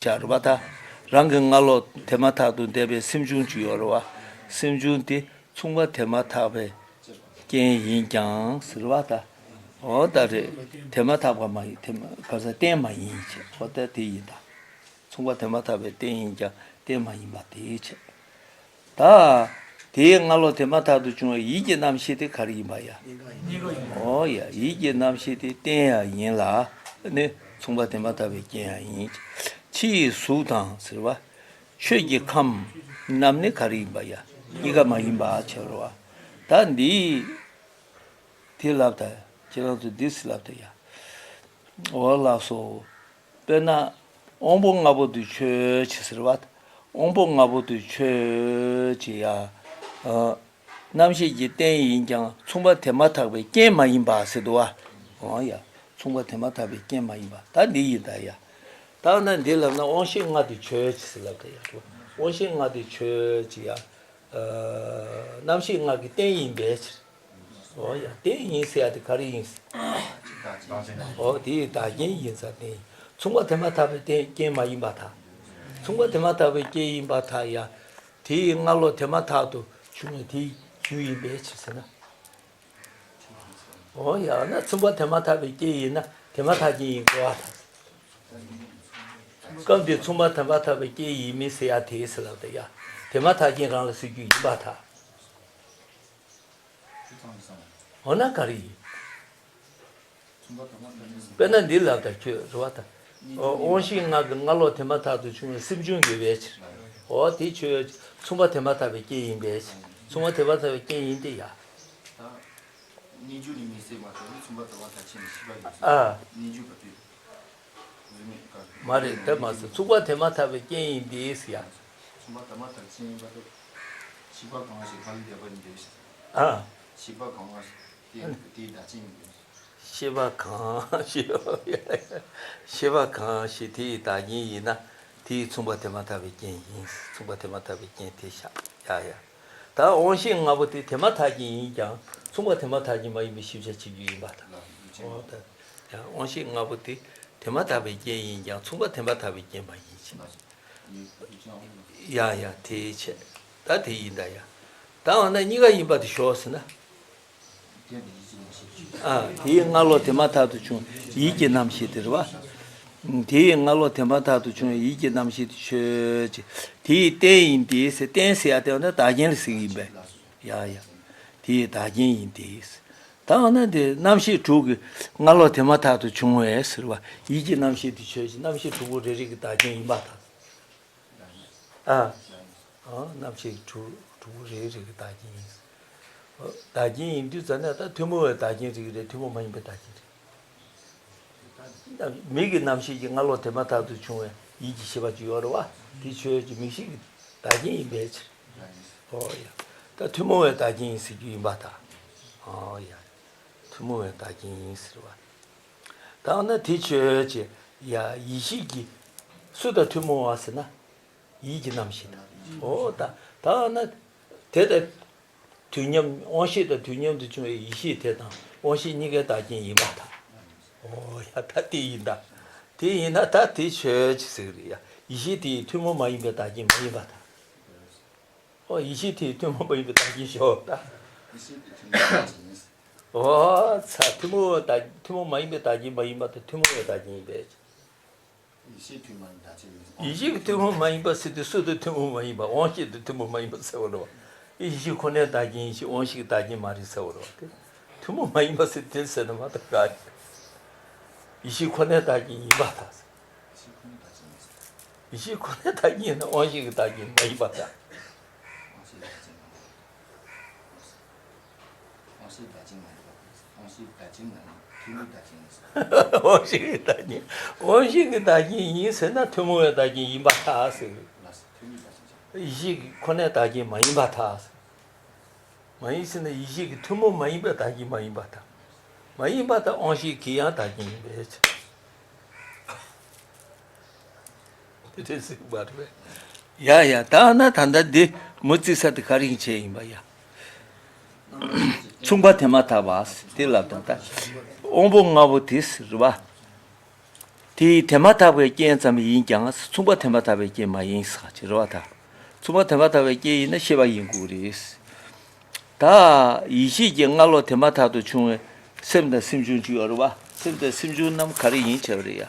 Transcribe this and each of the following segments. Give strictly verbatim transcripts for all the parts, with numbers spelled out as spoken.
བྱ་རེད་པ་ད། རང་གི་སྔ་ལོགས་དེ་མ་ཐག་ཏུ་འདས་པའི་སེམས་བྱུང་ཅིག་ཡོད་རེད་པ། སེམས་བྱུང་དེ་མཚུངས་པ་དེ་མ་ཐག་པའི་རྐྱེན་ཡིན་ཀྱང་ཟེར་བ་ད། འོ་ད་རེད། དེ་མ་ཐག་པ་མ་ཡིན་དེ་མ་ག་ས་རྟེན་མ་ཡིན་བྱས་འོ་ད་དེ་ཡིན་ད། མཚུངས་པ་དེ་མ་ཐག་པའི་རྟེན་ཡིན་ཀྱང་རྟེན་མ་ཡིན་པ་དེའི་ཕྱིར། ད། དེའི་སྔ་ལོགས་དེ་མ་ཐག་ཏུ་བྱུང་བའི་ཡིད་ཀྱི་རྣམ་ཤེས་དེ་ག་རེ་ཡིན་པ་ཡ། འོ་ཡ་ཡིད་ཀྱི་རྣམ་ཤེས་དེ་རྟེན་ཡང་ཡིན་ལ། ནི་མཚུངས་པ་དེ་མ་ཐག་པའི་རྐྱེན་ཡང་ཡིན། ཕྱི་ཡི་གཟུགས་དང་ཟེར་བ། ཆོས་ཀྱི་ཁམས་རྣམས་ནི་ག་རེ་ཡིན་པ་ཡ། གཉིས་ཀ་མ་ཡིན་པ་ཕྱིར་རོ། ད་འདི། དེ་ལབ་ད། ཁྱེད་རང་ཚོ་འདི་ཟེར་ལབ་ད་ཡ། འོ་ལགས་སོ། དཔེར་ན། དབང་པོ་ལྔ་པོ་དེ་ཆོས་ཅན་ཟེར་བ། དབང་པོ་ལྔ་པོ་དེ་ཆོས་ཅན་ཡ། ཨ། རྣམ་ཤེས་ཀྱི་རྟེན་ཡིན་ཀྱང་མཚུངས་པ་དེ་མ་ཐག་པའི་རྐྱེན་མ་ཡིན་པ་ཟེར་འདུག་བ། འོ་ཡ། མཚུངས་པ་དེ་མ་ཐག་པའི་རྐྱེན་མ་ཡིན་པ་ད་འདི་ཡིན་ད་ཡ། ད་ན་འདི་ལབ་ན་དབང་ཤེས་ལྔ་དེ་ཆོས་ཅན་ཟེར་ལབ་ད་ཡ། དབང་ཤེས་ལྔ་དེ་ཆོས་ཅན་ཡ། ཨ། རྣམ་ཤེས་ལྔ་གི་རྟེན་ཡིན་པའི་ཕྱིར། འོ་ཡ་རྟེན་ཡིན་ཟེར་ཡ་དེ་ག་རེ་ཡིན། འོ་དེ་ཡི་བདག་རྐྱེན་ཡིན་ས་རྟེན་ཡིན། མཚུངས་པ་དེ་མ་ཐག་པའི་རྟེན་རྐྱེན་མ་ཡིན་པར་ཐལ། མཚུངས་པ་དེ་མ་ཐག་པའི་རྐྱེན་ཡིན་པར་ཐལ་ཡ། དེ་ཡི་སྔ་ལོགས་དེ་མ་ཐག་ཏུ་བྱུང་བའི་དེ་ཡི་རྒྱུ་ཡིན་པའི་ཕྱིར་ཟེར་ན། འོ་ཡ་ན་མཚུངས་པ་དེ་མ་ཐག་པའི་རྐྱེན་ཡིན་ན་དེ་མ་ཐག་རྐྱེན་ཡིན་དགོས་པར་ཐལ། སྐབས་འདིར་མཚུངས་པ་དེ་མ་ཐག་པའི་རྐྱེན་ཡིན་མིན་ཟེར་ཡ་དེ་ཟེར་ལབ་ད་ཡ། དེ་མ་ཐག་རྐྱེན་རང་ལ་ཟེར་རྒྱུ་ཡིན་པར་ཐལ། འོ་ན་ག་རེ་ཡིན། དཔེར་ན་འདི་ལབ་ད་ཁྱོད་རེད་བ་ད། དབང་ཤེས་ལྔ་གི་སྔ་ལོགས་དེ་མ་ཐག་ཏུ་བྱུང་བའི་སེམས་བྱུང་ཡོད་པའི་ཕྱིར། འོ་དེ་ཆོས་མཚུངས་པ་དེ་མ་ཐག་པའི་རྐྱེན་ཡིན་པའི་ཕྱིར། མཚུངས་པ་དེ་མ་ཐག་པའི་རྐྱེན་ཡིན་ཏེ་ཡ། ཨ། མ་རེད་དེ་མ་ཟེར་མཚུངས་པ་དེ་མ་ཐག་པའི་རྐྱེན་ཡིན་ཏེ་ཟེར་ཡ། ཨ། ཤེས་པ་གང་ཞིག་ཤེས་པ་གང་ཞིག་དེ་ཡི་བདག་རྐྱེན་ཡིན་ན་དེ་ཡི་མཚུངས་པ་དེ་མ་ཐག་པའི་རྐྱེན་ཡིན། མཚུངས་པ་དེ་མ་ཐག་པའི་རྐྱེན་དེ་བཞག་ཡ་ཡ། ད་དབང་ཤེས་ལྔ་པོ་དེ་དེ་མ་ཐག་རྐྱེན་ཡིན་ཀྱང་མཚུངས་པ་དེ་མ་ཐག་རྐྱེན་མ་ཡིན་པའི་ཤེས་བྱ་བྱེད་རྒྱུ་ཡིན་པར་ཐལ། འོ་ད། ཡང་དབང་ཤེས་ལྔ་པོ་དེ་དེ་མ་ཐག་པའི་རྐྱེན་ཡིན་ཀྱང་མཚུངས་པ་དེ་མ་ཐག་པའི་རྐྱེན་མ་ཡིན་ཕྱིར། ཡ་ཡ་དེའི་ཕྱིར། ད་དེ་ཡིན་ད་ཡ། ད་འོ་ན་གཉིས་ཀ་ཡིན་པ་དེ་ཞོག་ཟེར་ན། ཨ། དེའི་སྔ་ལོགས་དེ་མ་ཐག་ཏུ་བྱུང་ཡིད་ཀྱི་རྣམ་ཤེས་དེ་རེད་བ། དེའི་སྔ་ལོགས་དེ་མ་ཐག་ཏུ་བྱུང་ཡིད་ཀྱི་རྣམ་ཤེས་དེ་ཆོས་ཅན། དེའི་རྟེན་ཡིན་ཏེ་ཟེར་རྟེན་ཟེར་ཡ་དེ་འོ་ན་བདག་རྐྱེན་ལ་ཟེར་གྱི་ཡིན་པས། ཡ་ཡ། དེའི་བདག་རྐྱེན་ཡིན་ཏེ། ད་འོ་ན་དེ་རྣམ་ཤེས་དྲུག་གི་སྔ་ལོགས་དེ་མ་ཐག་ཏུ་བྱུང་བས་ཟེར་བ་ཡིད་ཀྱི་རྣམ་ཤེས་དེ་ཆོས་ཅན། རྣམ་ཤེས་དྲུག་པོ་རེ་རེ་གི་བདག་རྐྱེན་ཡིན་པར་ཐལ། ཨ། ཨ། རྣམ་ཤེས་དྲུག་དྲུག་པོ་རེ་རེ་གི་བདག་རྐྱེན་ཡིན། བདག་རྐྱེན་ཡིན་དུས་ཙམ་ན་ད་ཐུན་མོང་བའི་བདག་རྐྱེན་རེ་རེ་ཐུན་མོང་མ་ཡིན་པའི་བདག་རྐྱེན་རེད། མིག་གི་རྣམ་ཤེས་ཀྱི་སྔ་ལོགས་དེ་མ་ཐག་ཏུ་བྱུང་བའི་ཡིད་ཀྱི་ཤེས་པ་ཅིག་ཡོད་རེད་བ། དེ་ཆོས་ཀྱི་མིག་ཤེས་ཀྱི་བདག་རྐྱེན་ཡིན་པའི་ཕྱིར། ཨོ་ཡ། ད་ཐུན་མོང་བའི་བདག་རྐྱེན་ཡིན་ཟེར་རྒྱུ་ཡིན་པར་ཐལ། ཨོ་ཡ། ཐུན་མོང་བའི་བདག་རྐྱེན་ཡིན་ཟེར་བ། ད་འོ་ན་དེ་ཆོས་ཀྱི་ཡ་ཡིད་ཤེས་ཀྱི་སུ་དང་ཐུན་མོང་བ་ཟེར་ན། ཡིད་ཀྱི་རྣམ་ཤེས་དང་། ཨོ་ད་ད་འོ་ན་དེ་དང་། དུས་མཉམ་དབང་ཤེས་དང་དུས་མཉམ་དུ་བྱུང་བའི་ཡིད་ཤེས་དེ་དང་དབང་ཤེས་གཉིས་ཀའི་བདག་རྐྱེན་ཡིན་པར་ཐལ། ཨོ་ཡ་ད་དེ་ཡིན་ད། དེ་ཡིན་ན་ད་དེ་ཆོས་ཅན་ཟེར་གི་རེད་ཡ། ཡིད་ཤེས་དེ་ཡི་ཐུན་མོང་མ་ཡིན་པའི་བདག་རྐྱེན་མ་ཡིན་པར་ཐལ། ཨོ་ཡིད་ཤེས་དེ་ཡི་ཐུན་མོང་མ་ཡིན་པའི་བདག་རྐྱེན་ཞོག་ད། ཨོ་ཚ་ཐུན་མོང་བའི་བདག་ཐུན་མོང་མ་ཡིན་པའི་བདག་རྐྱེན་མ་ཡིན་པར་ཐལ། ཐུན་མོང་བའི་བདག་རྐྱེན་ཡིན་པས། ཡིད་ཤེས་ཐུན་མོང་བདག་རྐྱེན་ཡིན། ཡིད་ཤེས་ཐུན་མོང་མ་ཡིན་པ་ཟེར་དུས་སུ་དང་ཐུན་མོང་མ་ཡིན་པ་དབང་ཤེས་དང་ཐུན་མོང་མ་ཡིན་པ་ཟེར་བ་རེད་བ། ཡིད་ཤེས་ཁོ་ནའི་བདག་རྐྱེན་ཡིན་ཞིང་དབང་ཤེས་ཀྱི་བདག་རྐྱེན་མ་རེད་ཟེར་བ་རེད་བ། དེ་ཐུན་མོང་མ་ཡིན་པ་ཟེར་དེ་ཟེར་ན་མ་གཏོགས་ག་ཡིན། ཡིད་ཤེས་ཁོ་ནའི་བདག་རྐྱེན་ཡིན་པར་ཐལ། ཡིད་ཤེས་ཁོ་ནའི་བདག་རྐྱེན་ཡིན་ན་དབང་ཤེས་ཀྱི་བདག་རྐྱེན་མ་ཡིན་པར་ཐལ། དབང་ཤེས་བདག་རྐྱེན་མ་ཡིན་པ། དབང་ཤེས་བདག་རྐྱེན་མ་ཡིན། ཐུན་མོང་བདག་རྐྱེན་ཡིན། དབང་ཤེས་ཀྱི་བདག་རྐྱེན། དབང་ཤེས་ཀྱི་བདག་རྐྱེན་ཡིན་ཟེར་ན་ཐུན་མོང་བའི་བདག་རྐྱེན་ཡིན་པར་ཐལ་ཟེར། ལགས་སོ། ཐུན་མོང་བདག་རྐྱེན་བྱ། ཡིད་ཤེས་ཀྱི་ཁོ་ནའི་བདག་རྐྱེན་མ་ཡིན་པར་ཐལ་ཟེར། མ་ཡིན་ཟེར་ན་ཡིད་ཤེས་ཀྱི་ཐུན་མོང་མ་ཡིན་པའི་བདག་རྐྱེན་མ་ཡིན་པར་ཐལ། མ་ཡིན་པར་ཐལ། དབང་ཤེས་ཀྱི་ཡང་བདག་རྐྱེན་ཡིན་པའི་ཕྱིར། དེ་འདྲ་ཟེར་བ་རེད་པས། ཡ་ཡ་ད་ན་ད་ལྟ་འདི་མུ་བརྩི་ས་དེ་ག་རེ་བྱས་ཡིན་པ་ཡ། མཚུངས་པ་དེ་མ་ཐག་པ་དེ་ལབ་དང་ད། དབང་པོ་ལྔ་པོ་དེ་ཟེར་བ། དེ་དེ་མ་ཐག་པའི་རྐྱེན་ཙམ་ཡིན་ཀྱང་མཚུངས་པ་དེ་མ་ཐག་པའི་རྐྱེན་མ་ཡིན་ཟེར་གྱི་རེད་བ་ད། མཚུངས་པ་དེ་མ་ཐག་པའི་རྐྱེན་ཡིན་ན་ཤེས་པ་ཡིན་དགོས་རེད། ད་ཡིད་ཤེས་ཀྱི་སྔ་ལོགས་དེ་མ་ཐག་ཏུ་བྱུང་བའི་སེམས་དང་སེམས་བྱུང་གཅིག་ཡོད་རེད་བ། སེམས་དང་སེམས་བྱུང་རྣམས་ག་རེ་ཡིན་བྱས་པ་རེད་ཡ།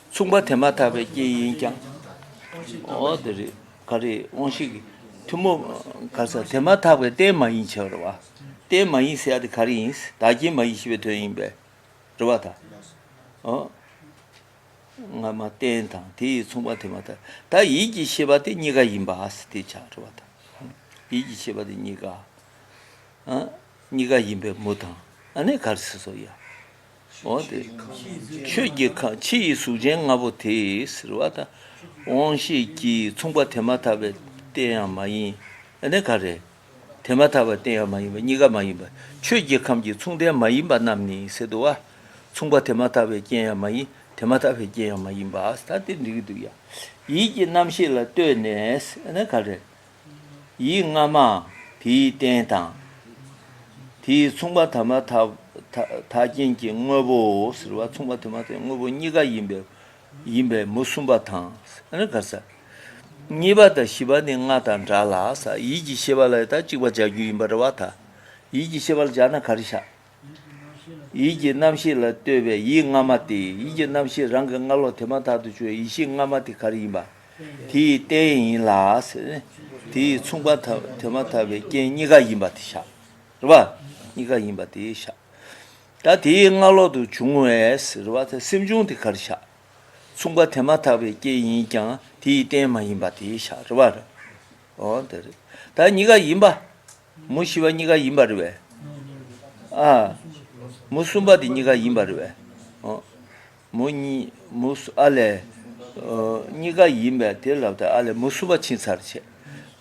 མཚུངས་པ་དེ་མ་ཐག་པའི་རྐྱེན་ཡིན་ཀྱང་། ཨོ་དེ་རེད། ག་རེ་དབང་ཤེས་ཀྱི་ཐུན་མོང་ག་ས་དེ་མ་ཐག་པའི་རྟེན་མ་ཡིན་བྱས་པ་རེད་བ། རྟེན་མ་ཡིན་ཟེར་ཡ་དེ་ག་རེ་ཡིན། བདག་རྐྱེན་མ་ཡིན་ཞེས་པའི་དོན་ཡིན་པས། རེད་བ་ད། ཨོ། སྔ་མ་རྟེན་དང་དེ་ཡི་མཚུངས་པ་དེ་མ་ཐག་ད་ཡིད་ཀྱི་ཤེས་པ་དེ་གཉིས་ཀ་ཡིན་པ་ཟེར་དེ་ཆགས་རེད་བ་ད། ཡིད་ཀྱི་ཤེས་པ་དེ་གཉིས་ཀ་ཨ། གཉིས་ཀ་ཡིན་པའི་མུ་དང་ཨ་ནི་གར་སི་སོ་ཡ། འོ་དེ། ཆོས་ཀྱི་ཁམས་ཕྱི་ཡི་གཟུགས་ཅན་ལྔ་པོ་དེ་ཟེར་བ་ད། དབང་ཤེས་ཀྱིས་མཚུངས་པ་དེ་མ་ཐག་པའི་རྟེན་ཡང་མ་ཡིན། ཨ་ནི་ག་རེ། དེ་མ་ཐག་པའི་རྟེན་ཡང་མ་ཡིན་པ་གཉིས་ཀ་མ་ཡིན་པ། ཆོས་ཀྱི་ཁམས་ཀྱི་མཚུངས་ལྡན་མ་ཡིན་པ་རྣམས་ནི་ཟེར་འདུག་བ། མཚུངས་པ་དེ་མ་ཐག་པའི་རྐྱེན་ཡང་མ་ཡིན། དེ་མ་ཐག་པའི་རྐྱེན་ཡང་མ་ཡིན་པ་ད་དེ་འགྲིག་གི་འདུག་ཡ། ཡིད་ཀྱི་རྣམ་ཤེས་ལ་ལྟོས་ནས་ཨ་ནི་ག་རེ། ཡིད་སྔ་མ་དེའི་རྟེན་དང་། དེའི་མཚུངས་པ་དེ་མ་ཐག་ཐག་རྐྱེན་གྱི་དངོས་པོ་ཟེར་བ་མཚུངས་པ་དེ་མ་ཐག་དངོས་པོ་གཉིས་ཀ་ཡིན་པའི་ཡིན་པའི་མུ་གསུམ་པ་དང་ཨ་ནི་ག་རེ་ཟེར། གཉིས་པ་དང་བཞི་པ་ནི་ལྔ་དང་འདྲ་ལ་ཟེར། ཡིད་ཀྱི་ཤེས་པ་ལ་ད་གཅིག་པ་སྦྱར་རྒྱུ་ཡིན་པ་རེད་བ་ད། ཡིད་ཀྱི་ཤེས་པ་ལ་སྦྱར་ན་ག་རེ་བཞག་ཡིད་ཀྱི་རྣམ་ཤེས་ལ་ལྟོས་པའི་ཡིད་སྔ་མ་དེ་ཡིད་ཀྱི་རྣམ་ཤེས་རང་གི་སྔ་ལོགས་དེ་མ་ཐག་ཏུ་བྱུང་བའི་ཡིད་ཤེས་སྔ་མ་དེ་ག་རེ་ཡིན་པ། དེའི་རྟེན་ཡིན་ལ་ཟེར། དེའི་མཚུངས་པ་དེ་མ་ཐག་པའི་རྐྱེན་གཉིས་ཀ་ཡིན་པ་དེ་བཞག་རེད་བ། གཉིས་ཀ་ཡིན་པ་དེ་བཞག་ད་དེའི་སྔ་ལོགས་དུ་བྱུང་བའི་ཟེར་བ་དེ་སེམས་བྱུང་དེ་ག་རེ་བཞག་མཚུངས་པ་དེ་མ་ཐག་པའི་རྐྱེན་ཡིན་ཀྱང་དེའི་རྟེན་མ་ཡིན་པ་དེ་བཞག་རེད་བ། འོ་དེ་རེད། ད་གཉིས་ཀ་ཡིན་པ། མུ་བཞི་པ་གཉིས་ཀ་ཡིན་པ་རེད་བས། ཨ། མུ་གསུམ་པ་དེ་གཉིས་ཀ་ཡིན་པ་རེད་བས། འོ། མུ་གཉིས་མུ་གསུ་ཨ་ལས། ཨོ། གཉིས་ཀ་ཡིན་པས་དེ་ལབ་ད་ཨ་ལས་མུ་གསུམ་པ་ཕྱིན་ཚར་བྱས།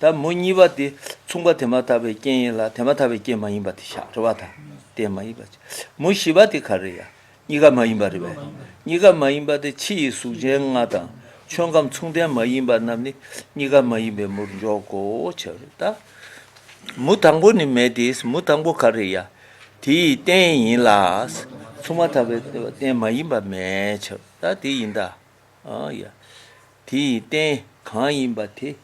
ད་མུ་གཉིས་པ་དེ་མཚུངས་པ་དེ་མ་ཐག་པའི་རྐྱེན་ཡིན་ལ་དེ་མ་ཐག་པའི་རྐྱེན་མ་ཡིན་པ་དེ་བཞག་རེད་བ་ད། དེ་མ་ཡིན་པ་བྱས། མུ་བཞི་པ་དེ་ག་རེ་ཡ། གཉིས་ཀ་མ་ཡིན་པ་རེད་བས། གཉིས་ཀ་མ་ཡིན་པ་དེ་ཕྱི་ཡི་གཟུགས་ཅན་ལྔ་དང་ཆོས་ཁམས་མཚུངས་ལྡན་མ་ཡིན་པ་རྣམས་ནི་གཉིས་ཀ་མ་ཡིན་པའི་མུར་འཇོག་གོ་བྱ་རེད་ད། མུ་དང་པོ་ནི་མེད་དེ། མུ་དང་པོ་ག་རེ་ཡ། དེ་ཡི་རྟེན་ཡིན་ལ། མཚུངས་མ་ཐག་པའི་རྟེན་མ་ཡིན་པ་མེད་ཕྱིར་ད་དེ་ཡིན་ད། ཨ་ཡ། དེ་ཡི་རྟེན་གང་ཡིན་པ་དེ།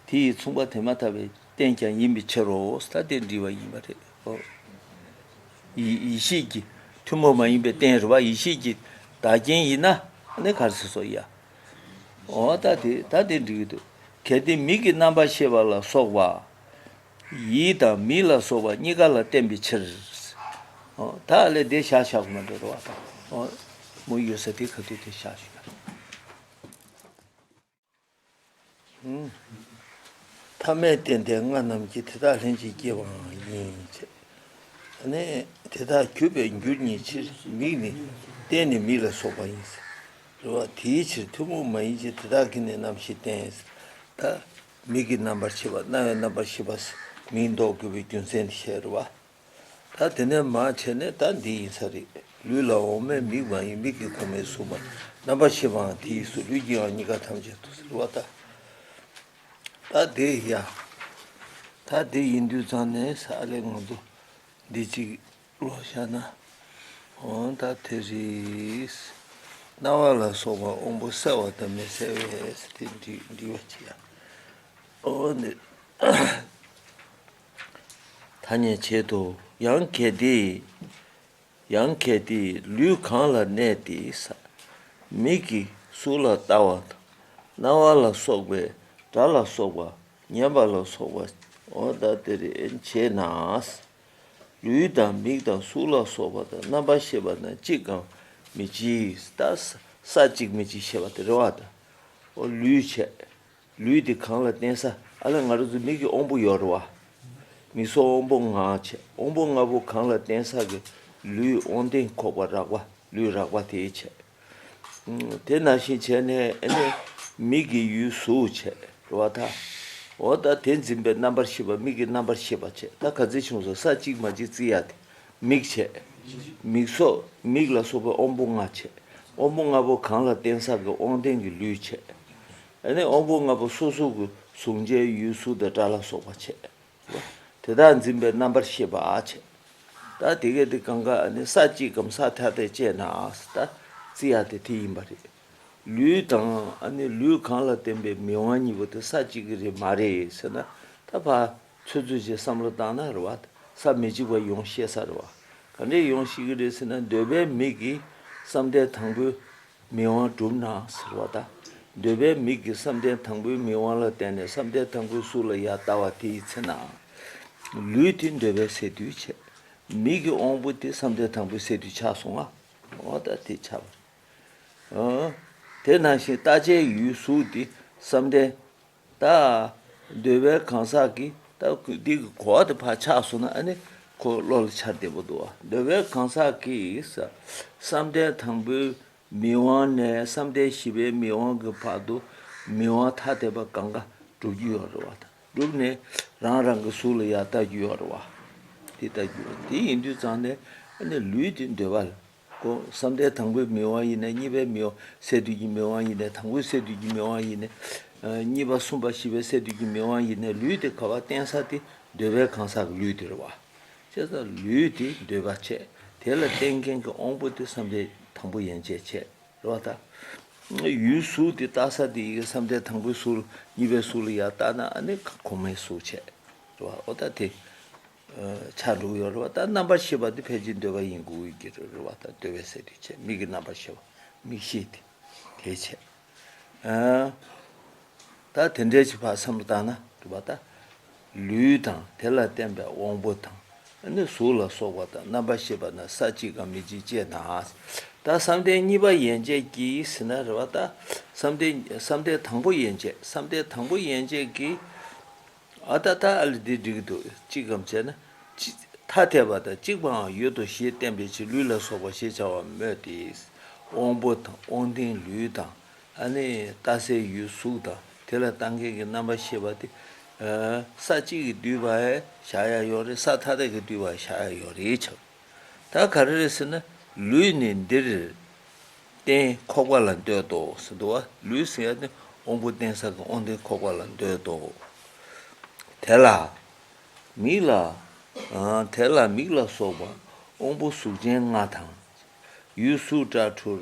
དེ་ཡི་མཚུངས་པ་དེ་མ་ཐག་པའི་རྟེན་ཀྱང་ཡིན་པའི་ཕྱིར་རོ། ད་དེ་འདྲི་བ་ཡིན་པ་རེད། ཨོ། ཡིད་ཡིད་ཤེས་ཀྱི་ཐུན་མོང་མ་ཡིན་པའི་རྟེན་རེད་བ། ཡིད་ཤེས་ཀྱི་བདག་རྐྱེན་ཡིན་ན་ནི་ག་རེ་ཟེར་སོ་ཡ། འོ་ད་དེ་ད་དེ་འགྲིག་གི་འདུག་གལ་ཏེ་མིག་གི་རྣམ་པར་ཤེས་པ་ལ་སོགས་པ། ཡིད་དང་མིག་ལ་སོགས་པ་གཉིས་ཀ་ལ་བརྟེན་པའི་ཕྱིར། འོ་ད་ཨ་ལས་དེ་བཞག་བཞག་མ་འགྲོ་རོ་བ་དང་། འོ་མུ་ཡོད་ས་དེ་ག་དུས་དེ་བཞག་ཞུ། ཐ་མལ་རྟེན་དེ་ལྔ་རྣམས་ཀྱི་དེ་དག་ལྷན་ཅིག་སྐྱེས་པའང་ཡིན་ཅེས། ནས་དེ་དག་གྱུར་པའི་རྒྱུར་ཉེ་ཕྱིར་མིག་ནི་རྟེན་ནི་མིག་ལ་སོགས་པ་ཡིན། རེད་བ། དེའི་ཕྱིར་ཐུན་མོང་མ་ཡིན་གྱི་དེ་དག་གིས་ནི་རྣམ་ཤེས་བསྟན། ད་མིག་གི་རྣམ་པར་ཤེས་པ་རྣ་བའི་རྣམ་པར་ཤེས་པ་མིག་འདོགས་དགོས་པའི་རྒྱུ་མཚན་དེ་བཤད་རེད་བ། ད་དེ་ནས་མར་བྱས་ནས་ད་འདི་ཡིན་ས་རེད། ལུས་ལ་འོག་མིན་མིག་མ་ཡིན་མིག་གི་ཁམས་མིག་གསུམ་པ་རྣམ་པར་ཤེས་པའང་དེ་ཡིས་སོ། ལུས་ཀྱིའང་གཉིས་ཀ་ཐམས་ཅད་དུ་ཟེར་བ་ད། ད་དེ་ཡ། ད་དེ་ཡིན་དུས་ཙང་ནས་ས་ལས་ང་ཚོ་འདི་གཅིག་ཀློག་བཞག་ན། འོ་ད་དེ་རེད། རྣ་བ་ལ་སོགས་པ་དབང་པོ་གསལ་བ་དང་མི་གསལ་བས་དེ་འདྲི་འདྲི་བ་ཅི་ཡ། འོ་འདི། ཐ་སྙད་བྱེད་དོ། ཡང་གལ་ཏེ། ཡང་གལ་ཏེ་ལུས་གང་ལ་གནས་ཏེ་ས། མིག་གིས་གཟུགས་ལ་ལྟ་བ་དང་། རྣ་བ་ལ་སོགས་པས་སྒྲ་ལ་སོགས་པ་ཉན་པ་ལ་སོགས་པ་འོ་ད་དེ་རེ་བྱེད་ན། ལུས་དང་མིག་དང་གཟུགས་ལ་སོགས་པ་དང་རྣམ་པར་ཤེས་པ་དང་གཅིག་གམ་མི་གཅིག་ད་ས་ས་གཅིག་མི་གཅིག་ཤེས་པ་དེ་རེ་བ་དང་། འོ་ལུས་བྱས། ལུས་དེ་གང་ལ་བརྟེན་ས། ཨ་ལས་ང་རང་ཚོ་མིག་གི་དབང་པོ་ཡོད་རེད་བ། མིག་སོགས་དབང་པོ་ལྔ་བྱས། དབང་པོ་ལྔ་པོ་གང་ལ་བརྟེན་ས་གི་ལུས་དབང་ལྡན་ཁོག་པ་རགས་པ་ལུས་རགས་པ་དེ་བྱས། ཨུམ། དེ་ནང་བཞིན་བྱས་ནས་ཨ་ནི་མིག་གི་ཡུལ་གཟུགས་བྱས་རེད་བ་ད། འོ་ད་དེ་འཛིན་པའི་རྣམ་པར་ཤེས་པ་མིག་གི་རྣམ་པར་ཤེས་པ་བྱས་ད་ག་ཚོད་བྱུང་སོང་ས་གཅིག་མ་གཅིག་བརྩི་ཡ་དེ། མིག་བྱས། མིག་སོགས་མིག་ལ་སོགས་པའི་དབང་པོ་ལྔ་བྱས། དབང་པོ་ལྔ་པོ་གང་ལ་བརྟེན་ས་གི་དབང་ལྡན་གྱི་ལུས་བྱས། ཨ་ནི་དབང་པོ་ལྔ་པོ་སོ་སོ་གི་གཟུང་བྱའི་ཡུལ་གཟུགས་དང་སྒྲ་ལ་སོགས་པ་བྱས། དེ་དག་འཛིན་པའི་རྣམ་པར་ཤེས་པ་བྱས། ད་དེ་གས་དེ་གང་ག་ཨ་ནི་ས་གཅིག་གམ་ས་ཐ་དད་བཅས་ན་ད་བརྩི་ཡ་དེ་དེ་ཡིན་པ་རེད། ལུས་དང་ཨ་ནི་ལུས་གང་ལ་བརྟེན་པའི་མིག་དབང་གཉིས་པོ་དེ་ས་གཅིག་གི་རེད་མ་རེད་ཟེར་ན། ད་ཕར་ཚོད་ཚོད་ཅིག་བསམ་བློ་བཏང་ན་རེད་བ། ས་མི་གཅིག་པ་ཡོང་ཤེས་ས་རེད་བ། ག་འདྲས་ཡོང་ཤེས་ཀྱི་རེད་ཟེར་ན། འདོད་པའི་མིག་གིས་བསམ་གཏན་དང་པོའི་མིག་དབང་གྲུབ་ན་ཟེར་བ་ད། འདོད་པའི་མིག་གིས་བསམ་གཏན་དང་པོའི་མིག་དབང་ལ་བརྟེན་ནས་བསམ་གཏན་དང་པོའི་གཟུགས་ལ་ཡར་ལྟ་བ་དེའི་ཚེ་ན། ལུས་དེ་འདོད་པའི་སས་བསྡུས་བྱས། མིག་གི་དབང་པོ་དེ་བསམ་གཏན་དང་པོའི་སས་བསྡུས་ཆགས་སོང་ང་། འོ་ད་དེ་ཆགས་པ། ཨ། དེ་ནང་བཞིན་རྟག་ཆད་ཡུལ་གཟུགས་དེ་བསམ་གཏན། ད་འདོད་པའི་གང་ཟག་གིས་ད་འདི་གི་གོ་བ་དེ་ཕར་ཆགས་སོང་ན། ཨ་ནི་ཁོ་བློ་ལ་འཆར་བདེ་པོ་འདུག་བ། འདོད་པའི་གང་ཟག་གིས་བསམ་གཏན་དང་པོའི་མིག་དབང་ནས་བསམ་གཏན་བཞི་པའི་མིག་དབང་གི་བར་དུ་མིག་དབང་ཐ་དད་པ་གང་ག་གྲུབ་ཀྱི་ཡོད་རེད་བ། ད་གྲུབ་ནས་རང་རང་གི་གཟུགས་ལ་ཡར་ལྟ་རྒྱུ་ཡོད་རེད་བ། དེ་ལྟ་རྒྱུ་ཡོད། དེ་ཡིན་དུས་ཙང་ནས་ཨ་ནི་ལུས་དེ་འདོད་པ་ལ། ཁོ་བསམ་གཏན་དང་པོའི་མིག་དབང་ཡིན་ནའི་གཉིས་པའི་མིག་དབང་སས་བསྡུས་ཀྱི་མིག་དབང་ཡིན་ནའི། དང་པོའི་སས་བསྡུས་ཀྱི་མིག་དབང་ཡིན་ནའི། ཨ། གཉིས་པ་གསུམ་པ་བཞི་པའི་སས་བསྡུས་ཀྱི་མིག་དབང་ཡིན་ནའི། ལུས་དེ་ག་པར་བརྟེན་ས་དེ་འདོད་པའི་གང་ཟག་གི་ལུས་དེ་རེད་བ། བྱས་ཙང་ལུས་དེ་འདོད་པ་བྱས། དེ་ལ་བརྟེན་མཁན་གྱི་དབང་པོ་དེ་བསམ་གཏན་དང་པོ་ཡན་ཆད་བྱས་རེད་བ་ད། ཡུལ་གཟུགས་དེ་ལྟ་ས་དེ་ཡི་གེ་བསམ་གཏན་དང་པོའི་གཟུགས་ལ། གཉིས་པའི་གཟུགས་ལ་ཡར་ལྟ་ན་ཨ་ནི་གོང་མའི་གཟུགས་བྱས་རེད་བ། འོ་ད་དེ། ཆགས་འགྲོ་གི་ཡོད་རེད་བ། ད་རྣམ་པར་ཤེས་པ་དེ་ཕལ་ཆེར་འདོད་པ་ཡིན་དགོས་ཀྱི་རེད་བ། ད་འདོད་པའི་སས་བསྡུས་བྱས། མིག་གི་རྣམ་པར་ཤེས་པ། མིག་ཤེས་དེ་དེ་བྱས། ཨ། ད་དེ་འདྲའི་ཅིག་ཕར་བསམ་བློ་བཏང་ན་རེད་བ། ད་ལུས་དང་དེ་ལ་བརྟེན་པའི་དབང་པོ་དང་། ཨ་ནི་གཟུགས་ལ་སོགས་པ་དང་རྣམ་པར་ཤེས་པ་ན་ས་གཅིག་གམ་མི་གཅིག་ཅེ་ན། ད་བསམ་གཏན་གཉིས་པ་ཡན་ཆད་ཀྱིས་ཟེར་ན་རེད་བ། ད་བསམ་གཏན་བསམ་གཏན་དང་པོ་ཡན་ཆད། བསམ་གཏན་དང་པོ་ཡན་ཆད་ཀྱིས། ཨ་ད་ད་ཨ་ལས་འདི་འགྲིག་གི་འདུག་གཅིག་གམ་བྱས་ན། གཅིག་ཐ་དད་པ་དང་གཅིག་པའང་ཡོད་དོ་ཞེས་བསྟན་པའི་ཕྱིར་ལུས་ལ་སོགས་པ་ཞེས་བྱ་བ་སྨོས་ཏེ། དབང་པོ་དང་དབང་ལྡན་ལུས་དང་། ཨ་ནི་ལྟ་སའི་ཡུལ་གཟུགས་དང་། དེ་ལ་ལྟ་མཁན་གྱི་རྣམ་པར་ཤེས་པ་དེ། ཨ། ས་གཅིག་གིས་བསྡུས་པ་བཞག་ཡ་ཡོད་རེད། ས་ཐ་དད་ཀྱིས་བསྡུས་པ་བཞག་ཡ་ཡོད་རེད་ཆགས། ད་ག་རེ་རེད་ཟེར་ན། ལུས་ནི་འདིར་བརྟེན་འཁོར་བ་ལ་འདོད་དོ་ཟེར་འདུག་བ། ལུས་ཟེར་ཡ་ནི་དབང་པོ་བརྟེན་ས་གི་དབང་ལྡན་འཁོར་བ་ལ་འདོད་དོ། དེ་ལ་མིག་ལ། ཨ། དེ་ལ་མིག་ལ་སོགས་པ་དབང་པོ་གཟུགས་ཅན་ལྔ་དང་། ཡུལ་གཟུགས་སྒྲ་དྲི་རོ་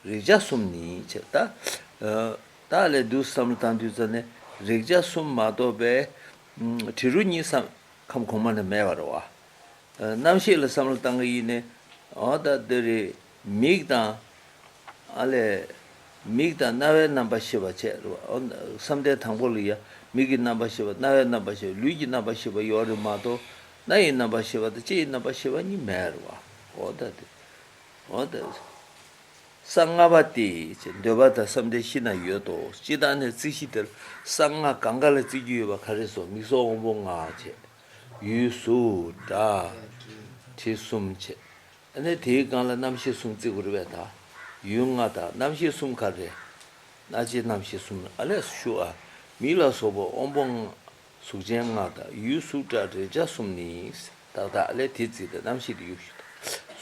རེག་བྱ་གསུམ་ནི་བྱས། ད། ཨ། ད་ལས་འདུག་བསམ་བློ་བཏང་དུས་ཙམ་ནས་རེག་བྱ་གསུམ་མ་གཏོགས་པའི། ཨ། དྲི་རོ་གཉིས་སམ། ཁམས་གོང་མ་ནས་མེད་པ་རེད་བ། ཨ། རྣམ་ཤེས་ལ་བསམ་བློ་བཏང་གི་ཡིན་ནའི། འོ་ད་འདི་རེད། མིག་དང་། ཨ་ལས། མིག་དང་རྣ་བའི་རྣམ་པར་ཤེས་པ་བྱས་རེད་བ། འོ། བསམ་གཏན་དང་པོ་ལ་ཡ། མིག་གི་རྣམ་པར་ཤེས་པ། རྣ་བའི་རྣམ་པར་ཤེས་པ། ལུས་ཀྱི་རྣམ་པར་ཤེས་པ་ཡོད་རེད་མ་གཏོགས། སྣ་ཡི་རྣམ་པར་ཤེས་པ་དང་ལྕེ་ཡི་རྣམ་པར་ཤེས་པ་གཉིས་མེད་རེད་བ། འོ་ད་དེ། འོ་ད། ས་ལྔ་པ་སྟེ། འདོད་པ་དང་བསམ་གཏན་བཞི་ན་ཡོད་དོ། སྤྱིར་བཏང་ནས་རྩིས་གཞི་དེར་ས་ལྔ་གང་ག་ལ་བརྩི་རྒྱུ་ཡོད་པ་ག་རེ་སོང་། མིག་སོགས་དབང་པོ་ལྔ་བྱས། ཡུལ་གཟུགས་སྒྲ་དྲི་གསུམ་བྱས། ཨ་ནི་དེའི་སྒང་ལ་རྣམ་ཤེས་གསུམ་བརྩི་དགོས་རེད་པས་ད། ཡུལ་ལྔ་དང་རྣམ་ཤེས་གསུམ་ག་རེ། སྣ་ལྕེ་རྣམ་ཤེས་གསུམ། ཨ་ལས་ཞུ་ཨ། མིག་ལ་སོགས་པ་དབང་པོ་ལྔ། གཟུགས་ཅན་ལྔ་དང་ཡུལ་གཟུགས་སྒྲ་རེག་བྱ་གསུམ་ནི། ཏག་ཏག་ལས་དེ་བརྩིས་ཏེ་རྣམ་ཤེས་དེ་གཡུག་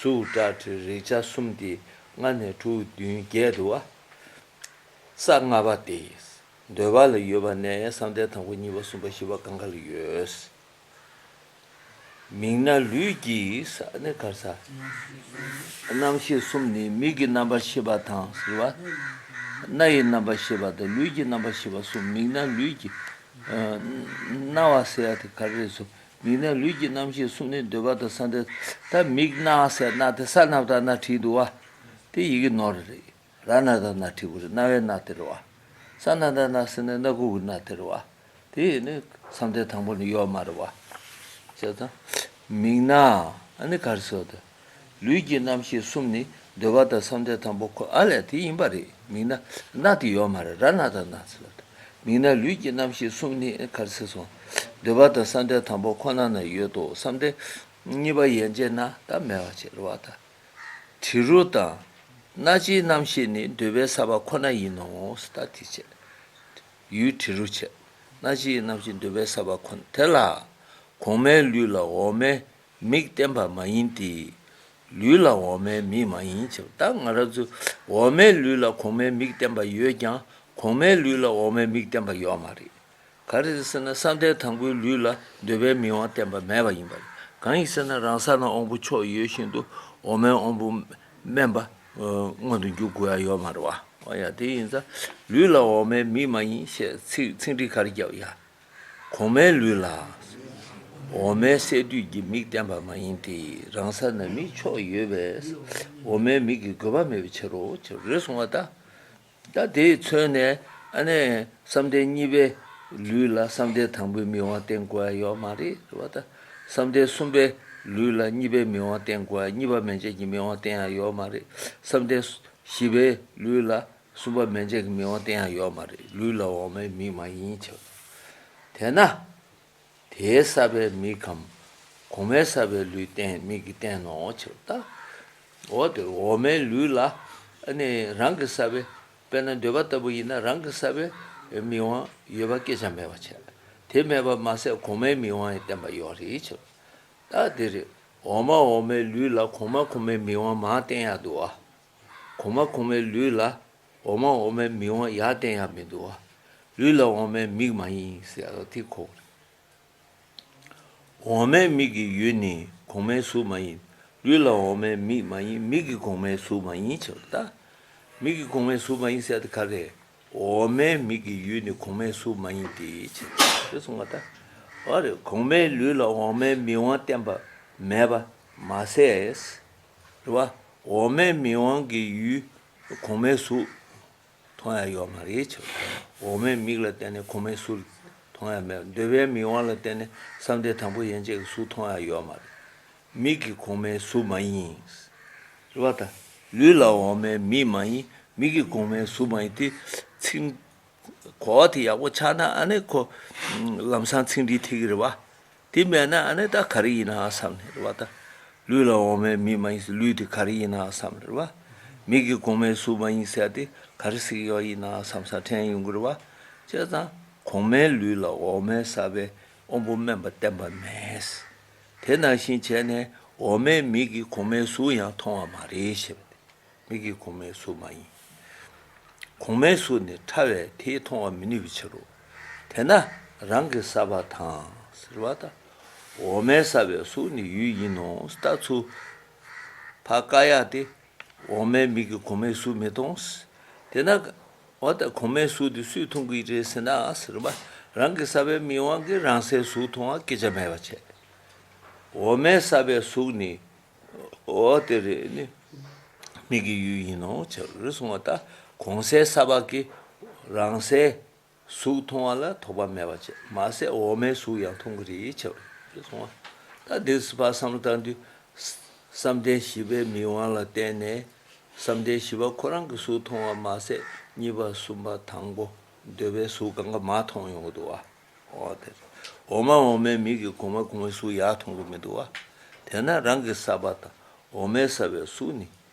ཞུ་དང་། གཟུགས་སྒྲ་དྲི་རེག་བྱ་གསུམ་སྟེ་ལྔ་ནས་དྲུག་བདུན་བརྒྱད་འདུག་བ། ས་ལྔ་པ་སྟེ། འདོད་པ་ལ་ཡོད་པ་ནས་བསམ་གཏན་དང་པོ་གཉིས་པ་གསུམ་པ་བཞི་པ་གང་ག་ལ་ཡོད། མིག་ནི་ལུས་ཀྱི་ས་ནི་གར་ས། རྣམ་ཤེས་གསུམ་ནི་མིག་གི་རྣམ་པར་ཤེས་པ་དང་ཟེར་བ། སྣ་ཡི་རྣམ་པར་ཤེས་པ་དང་ལུས་ཀྱི་རྣམ་པར་ཤེས་པ་གསུམ། མིག་ནི་ལུས་ཀྱི། ཨ། སྣང་བ་ཟེར་ཡ་དེ་ག་རེ་རེད་ཟེར། མིག་ནི་ལུས་ཀྱི་རྣམ་ཤེས་གསུམ་ནི་འདོད་པ་དང་བསམ་གཏན། ད་མིག་སྣང་ཟེར་སྣང་དེ་ས་ན་བཏགས་སྣ་བྲིས་འདུག་བ། དེ་ཡི་གེ་ནོར་རེད། ར་ན་བཏགས་རྣ་བྲིས་དགོས་རེད། རྣ་བའི་རྣ་དེ་རེད་བ། ས་ན་བཏགས་སྣ་ཟེར་ན་སྣ་ཁུག་གི་སྣ་དེ་རེད་བ། དེ་ནི་བསམ་གཏན་དང་པོ་ནི་ཡོད་མ་རེད་བ། བྱས་ཙང་། མིག་ནི་ཨ་ནི་ག་རེ་ཟེར་དེ། ལུས་ཀྱི་རྣམ་ཤེས་གསུམ་ནི་འདོད་པ་དང་བསམ་གཏན་དང་པོ་ཁོ། ཨ་ལས་དེ་ཡིན་པ་རེད། མིག་ནི་སྣ་དེ་ཡོད་མ་རེད། ར་ན་བཏགས་རྣ་ཟེར་བ་དེ། མིག་ནི་ལུས་ཀྱི་རྣམ་ཤེས་གསུམ་ནི་ག་རེ་ཟེར་སོང་། འདོད་པ་དང་བསམ་གཏན་དང་པོ་ཁོ་ན་ན་ཡོད་དོ། བསམ་གཏན་གཉིས་པ་ཡན་ཆད་ན་ད་མེད་པ་བྱེད་རེད་བ་ད། དྲི་རོ་དང་། སྣ་ལྕེའི་རྣམ་ཤེས་ནི་འདོད་པའི་ས་པ་ཁོ་ན་ཡིན་ནོ། ད་དེ་བྱས། ཡུལ་དྲི་རོ་བྱས། སྣ་ལྕེའི་རྣམ་ཤེས་འདོད་པའི་ས་པ་ཁོ་ན། དེ་ལ། གོང་མའི་ལུས་ལ་འོག་མའི་མིག་བརྟེན་པ་མ་ཡིན་ཏེ། ལུས་ལ་འོག་མའི་མིག་མ་ཡིན་བྱས། ད་ང་རང་ཚོ་འོག་མའི་ལུས་ལ་གོང་མའི་མིག་བརྟེན་པ་ཡོད་ཀྱང་གོང་མའི་ལུས་ལ་འོག་མའི་མིག་བརྟེན་པ་ཡོད་མ་རེད། ག་རེ་རེད་ཟེར་ན་བསམ་གཏན་དང་པོའི་ལུས་ལ་འདོད་པའི་མིག་དབང་བརྟེན་པ་མེད་པ་ཡིན་པ་རེད། གང་ཡིན་ཟེར་ན་རང་ས་ན་དབང་པོ་མཆོག་ཡོད་བཞིན་དུ་འོག་མའི་དབང་པོ་དམན་པ་མངོན་དུ་འགྱུར་དགོས་ཡ་ཡོད་མ་རེད་བ། ཨོ་ཡ། དེ་ཡིན་ཙང་ལུས་ལ་འོག་མའི་མིག་མ་ཡིན་ཞེས་ཚིག་ཚིག་འགྲེལ་ག་རེ་བརྒྱབ་ཡ། གོང་མའི་ལུས་ལ་འོག་མའི་སས་བསྡུས་ཀྱི་མིག་བསྟན་པ་མ་ཡིན་ཏེ། རང་ས་ན་མིག་ཕྱོགས་ཡོད་པས་འོག་མའི་མིག་གི་དགོས་པ་མེད་པའི་ཕྱིར་རོ། ཅེས་རེད་གསུངས་པ་ད། ད་དེས་མཚོན་ནས་ཨ་ནི་བསམ་གཏན་གཉིས་པའི་ལུས་ལ་བསམ་གཏན་དང་པོའི་མིག་དབང་བསྟན་དགོས་ཡ་ཡོད་མ་རེད། རེད་བ་ད། བསམ་གཏན་གསུམ་པའི་ལུས་ལ་གཉིས་པའི་མིག་དབང་བསྟན་དགོས་ཡ། གཉིས་པ་མན་ཆད་ཀྱི་མིག་དབང་བསྟན་ཡ་ཡོད་མ་རེད། བསམ་གཏན་བཞི་པའི་ལུས་ལ་གསུམ་པ་མན་ཆད་ཀྱི་མིག་དབང་བསྟན་ཡ་ཡོད་མ་རེད། ལུས་ལ་འོག་མའི་མིག་མ་ཡིན་ཕྱིར། དེས་ན། དེའི་ས་པའི་མིག་གམ། གོང་མའི་ས་པའི་ལུས་བསྟན་མིག་གིས་བསྟན་ནོ་ཕྱིར་ད། འོ་དེ་འོག་མའི་ལུས་ལ་ཨ་ནི་རང་གི་ས་པའི། དཔེར་ན་འདོད་པ་ལྟ་བུ་ཡིན་ན་རང་གི་ས་པའི་མིག་དབང་ཡོད་པ་སྐད་ཆ་མེད་པ་བྱས། དེ་མེད་པ་མ་ཟད་གོང་མའི་མིག་དབང་ཡང་བསྟན་པ་ཡོད་རེད་ཕྱིར། ད་དེ་རེད། འོག་མ་འོག་མའི་ལུས་ལ་གོང་མ་གོང་མའི་མིག་དབང་མར་བསྟན་ཡག་འདུག་བ། གོང་མ་གོང་མའི་ལུས་ལ་འོག་མ་འོག་མའི་མིག་དབང་ཡར་བསྟན་ཡག་མི་འདུག་བ། ལུས་ལ་འོག་མའི་མིག་མ་ཡིན་ཟེར་ཡག་དེ་གོ་དགོས་རེད། འོག་མའི་མིག་གི་ཡུལ་ནི་གོང་མའི་གཟུགས་མ་ཡིན། ལུས་ལ་འོག་མའི་མིག་མ་ཡིན། མིག་གི་གོང་མའི་གཟུགས་མ་ཡིན་ཕྱིར་ད། མིག་གི་གོང་མའི་གཟུགས་མ་ཡིན་ཟེར་དེ་ག་རེ། འོག་མའི་མིག་གི་ཡུལ་ནི་གོང་མའི་གཟུགས་མ་ཡིན་ཏེ་ཕྱིར། དེ་གསུངས་པ་ད། འོ་རེད། གོང་མའི་ལུས་ལ་འོག་མའི་མིག་དབང་བསྟན་པ་མེད་པ་མ་ཟད། རེད་བ། འོག་མའི་མིག་དབང་གི་ཡུལ་གོང་མའི་གཟུགས་མཐོང་ཡ་ཡོད་མ་རེད་ཕྱིར། འོག་མའི་མིག་ལ་བརྟེན་ནས་གོང་མའི་གཟུགས་མཐོང་ཡ་མེད། འདོད་པའི་མིག་དབང་ལ་བརྟེན་ནས་བསམ་གཏན་དང་པོ་ཡན་ཆད་ཀྱི་གཟུགས་མཐོང་ཡ་ཡོད་མ་རེད། མིག་གི་གོང་མའི་གཟུགས་མ་ཡིན། རེད་བ་ད། ལུས་ལ་འོག་མའི་མིག་མ་ཡིན། མིག་གི་གོང་མའི་གཟུགས་མ་ཡིན་ཏེ། ཚིག་གོ་བ་དེ་ཡག་པོ་ཆགས་ན་ཨ་ནི་ཁོ་ལམ་སང་ཚིག་འགྲེལ་ཐེབས་ཀྱི་རེད་བ། དེ་མེད་ན་ཨ་ནི་ད་ག་རེ་ཡིན་ན་བསམ་ནས་རེད་བ་ད། ལུས་ལ་འོག་མའི་མིག་མ་ཡིན་ཟེར་ལུས་དེ་ག་རེ་ཡིན་ན་བསམ་རེད་བ། མིག་གི་གོང་མའི་གཟུགས་མ་ཡིན་ཟེར་དེ་ག་རེ་ཟེར་གྱི་ཡོད་ཡིན་ན་བསམ་ས་དྲན་ཡོང་གི་རེད་བ། བྱས་ཙང་གོང་མའི་ལུས་ལ་འོག་མའི་ས་པའི་དབང་པོ་དམན་པ་བསྟན་པ་མེད། དེ་ནང་བཞིན་བྱས་ནས་འོག་མའི་མིག་གིས་གོང་མའི་གཟུགས་ཡང་མཐོང་བ་མ་རེད་ཞེས་པ་སྟེ། མིག་གིས་གོང་མའི་གཟུགས་མ་ཡིན། གོང་མའི་གཟུགས་ནི་ཕྲ་བས་དེས་མཐོང་བར་མི་ནུས་པའི་ཕྱིར་རོ། དེས་ན་རང་གི་ས་པ་དང་ཟེར་བ་དང་། འོག་མའི་ས་པའི་གཟུགས་ནི་ཡུལ་ཡིན་ནོ། ད་ཚུར་ཕར་བཀག་ཡག་དེ། འོག་མའི་མིག་གིས་གོང་མའི་གཟུགས་མི་མཐོང་། དེས་ན་འོ་ད་གོང་མའི་གཟུགས་དེ་སུས་མཐོང་གི་རེད་ཟེར་ན་ཟེར་བ། རང་གི་ས་པའི་མིག་དབང་གིས་རང་སའི་གཟུགས་མཐོང་བ་སྐད་ཆ་མེད་པ་བྱས། འོག་མའི་ས་པའི་གཟུགས་ནི། འོ་དེ་རེད་ནི། མིག་གི་ཡུལ་ཡིན་ནོ་ཅེས་རེད་གསུངས་པ་ད། གོང་སའི་ས་པ་གིས་རང་སའི་གཟུགས་མཐོང་བ་ལ་དོགས་པ་མེད་པ་བྱས། མ་ཟད་འོག་མའི་གཟུགས་ཡང་མཐོང་གི་རེད་ཅེས་རེད་གསུངས་པ། ད་འདི་ཕར་བསམ་བློ་བཏང་དུས། བསམ་གཏན་བཞི་པའི་མིག་དབང་ལ་བརྟེན་ནས། བསམ་གཏན་བཞི་པ་ཁོ་རང་གི་གཟུགས་མཐོང་བ་མ་ཟད་གཉིས་པ་གསུམ་པ་དང་པོ་འདོད་པའི་གཟུགས་གང་ག་མར་མཐོང་ཡོང་གི་འདུག་བ། འོ་དེ། འོག་མ་འོག་མའི་མིག་གིས་གོང་མ་གོང་མའི་གཟུགས་ཡར་མཐོང་གི་མི་འདུག་བ། དེས་ན་རང་གི་ས་པ་དང་འོག་མའི་ས་པའི་གཟུགས་ནི་